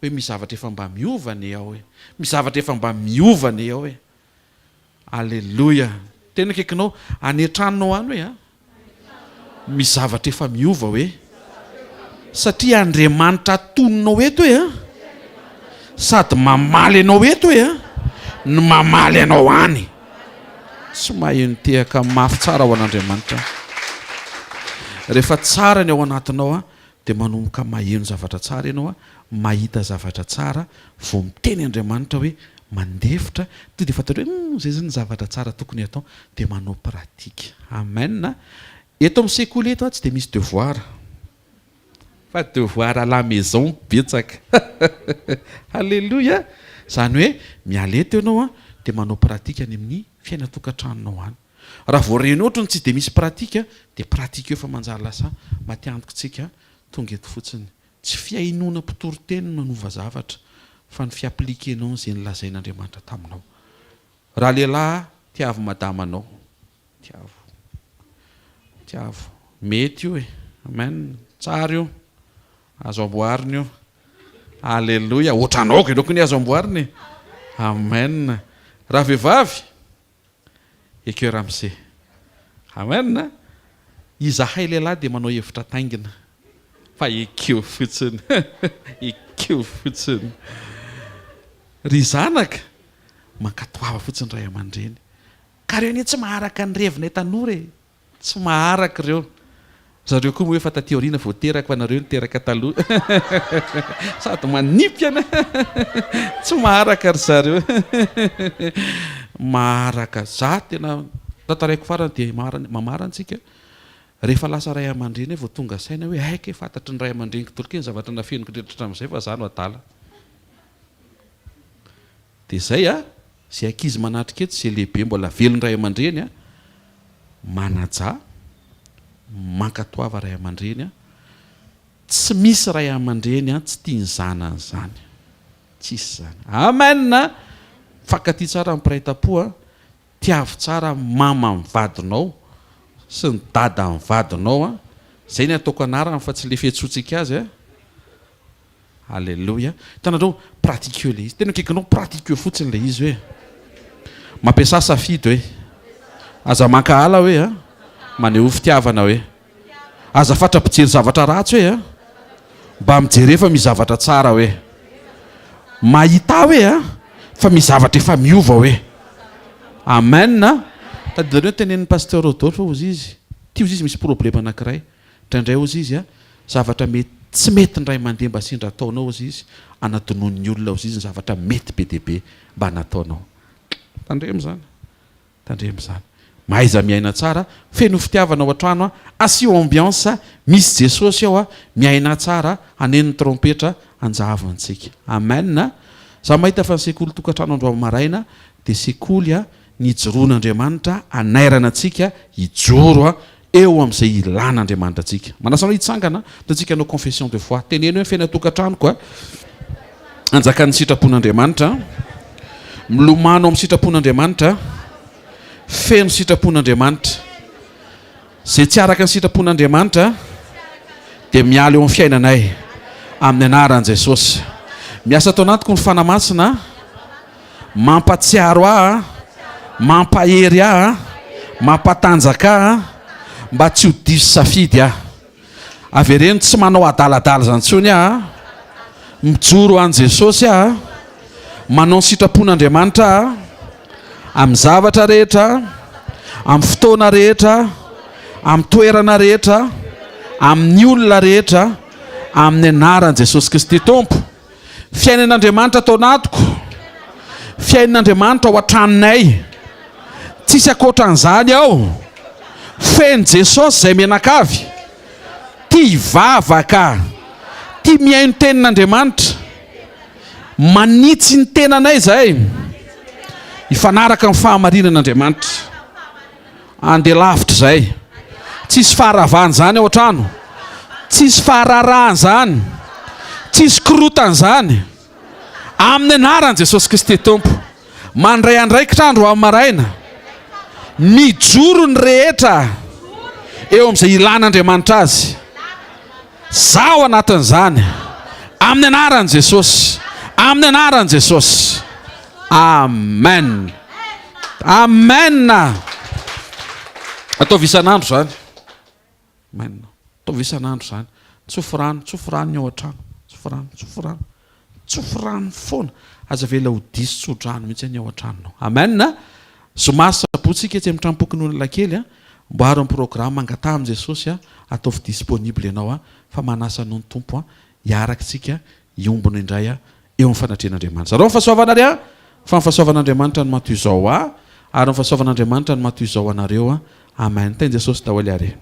hoe misy zavatra efa mba miova anie ao e, misy zavatra efa mba miova anie ao e. Aleloia! Tena akaikinao, any an-tranonao any hoe a! Misy zavatra efa miova hoe? Satria Andriamanitra atoninao eto hoe a! Sady mamaly anao eto hoe a! No mamaly anao any. Tsy maheno tehaka mafy tsara ho an'Andriamanitra. Rehefa tsara ny ao anatinao a, dia manomboka maheno zavatra tsara ianao a, mahita zavatra tsara, vao miteny Andriamanitra hoe mandefitra, tonga dia fantatrao hoe humm izay zany ny zavatra tsara tokony hatao, dia manao pratique. Amen a! Eto amin'ny sekoly eto tsy dia misy devoir, fa devoir à la maison betsaka. Alléluia! Izany hoe miala eto ianao a, dia manao pratique any amin'ny fiainan-tokantranonao any. Raha vao reny ohatry ny tsy dia misy pratique dia pratique eo fa manjary lasa matiantoka tsika tonga eto fotsiny. Tsy fihainoana mpitory teny no manova zavatra fa ny fi-appliquer-nao izay nolazain'Andriamanitra taminao. Raha lehilahy tiavo madamanao. Tiavo. Tiavo. Mety io e. Amen. Tsara io. Azo amboarina io. Aleloia. Ohatranao kay lokony azo amboarina e. Amen. Raha vehivavy Ekeo ramose. Amen a! Izahay lehilahy dia manao hevitra taingina fa ekeo fotsiny. Ekeo fotsiny. Ry zanaka, mankatoava fotsiny ray aman-dreny. Ka reo anie tsy maharaka ny revinay tanora e! Tsy maharaka ireo. Zareo koa moa efa taty aoriana vao teraka fa nareo niteraka taloha. Sady manipy an! Tsy maharaka ry zareo. Maharaka. Za tena tantaraiko farany dia mamarana tsika. Rehefa lasa ray aman-dreny aho vao tonga saina hoe hay kay fantatry ny ray aman-dreniko daholo kay ny zavatra nafeniko rehetra hatramin'izay fa za no adala. Dia zay a! Zay ankizy manatrika eto, zay lehibe mbola velon ray aman-dreny a, manajà, mankatoava ray aman-dreny a, tsy misy ray aman-dreny a tsy tia ny zanany zany, tsisy zany. Amen a! Mifankatia tsara ny mpiray tampo a, tiavo tsara mama ny vadinao sy ny dada ny vadinao a, zay ny ataoko anarany fa tsy le fiantsoantsika azy a. Aleloia. Hitanareo, pratiqueo ilay izy. Tena akaikinao, pratiqueo fotsiny ilay izy hoe. Mampiasà safidy hoe. Aza mankahala hoe a. Manehoa fitiavana hoe. Aza fatra-pijery zavatra ratsy hoe a. Mba mijere fa misy zavatra tsara hoe. Mahità hoe a, fa misy zavatra efa miova hoe. Amen a. Tadidinareo ny tenenin'ny Pasteur Rodolphe hozy izy. Ity hozy izy misy problème anankiray. Indraindray hozy izy a, zavatra mety tsy mety indray mandeha mba sendra ataonao hozy izy, anadinoin'ny olona hozy izy ny zavatra mety be dia be mba nataonao. Tandremo izany, tandremo izany. Mahaiza miaina tsara, feno fitiavana ao an-trano a, asio ambiance, misy Jesosy ao a, miainà tsara, haneno ny trompetra, hanjavo antsika. Amen a. Za mahita fa ny sekoly tokantrano androany maraina dia sekoly a, nijoroan'Andriamanitra hanairana antsika hijoro a, eo amin'izay ilàn'Andriamanitra antsika. Manasa anao hitsangana, ataontsika hanao confession de foi. Teneno hoe, Ny fiainan-tokantranoko a, anjakan'ny sitrapon'Andriamanitra, milomano amin'ny sitrapon'Andriamanitra, feno sitrapon'Andriamanitra. Izay tsy araka ny sitrapon'Andriamanitra dia miala eo amin'ny fiainanay, amin'ny anaran'i Jesosy. Miasa ato anatiko ny Fanahy Masina. Mampatsiaro ahy, mampahery ahy, mampatanjaka ahy, Mba tsy ho diso safidy aho. Avereno tsy manao adaladala izany intsony aho a. Mijoro ho an'i Jesosy aho a. Manao ny sitrapon'Andriamanitra aho a. Amin'ny zavatra rehetra, amin'ny fotoana rehetra, amin'ny toerana rehetra, amin'ny olona rehetra, amin'ny anaran'i Jesosy Kristy Tompo. Fiainan'Andriamanitra ato anatiko, fiainan'Andriamanitra ao an-tranonay. Tsisy ankoatran'izany ao. Feno Jesosy izay mianakavy. Tia hivavaka, tia mihaino tenin'Andriamanitra. Manitsy ny tenanay izahay hifanaraka amin'ny fahamarinan'Andriamanitra. Andeha lavitra izay. Tsisy faharavana izany ao an-trano. Tsisy fahararahana izany. Tsisy korotana izany. Amin'ny anaran'i Jesosy Kristy Tompo. Mandray andraikitra andro amin'ny maraina. Mijoro ny rehetra eo amin'izay ilan'Andriamanitra azy. Zaho anatin'izany. Amin'ny anaran'i Jesosy. Amin'ny anaran'i Jesosy. Amen. Amen. Ataovy isan'andro izany. Amen. Ataovy isan'andro izany. Tsofy rano, tsofy rano ny ao an-trano. Tsofy rano, tsofy rano. Tsofy rano foana. Aza avela ho diso tso-drano mihitsy ny ao an-tranonao. Amen. Zoma sy sabotsy isika etsy amin'ny tranom-pokonolona kely. Amboaro ny programme, angataha amin'i Jesosy, ataovy disponible ianao fa manasa anao ny Tompo hiaraka isika hiombona indray eo amin'ny fanatrehan'Andriamanitra. Zarao ny fahasoavana ary fa ny fahasoavan'Andriamanitra no maha toy izao ahy ary ny fahasoavan'Andriamanitra no maha toy izao anareo. Amen. Tahin'i Jesosy daholo ary.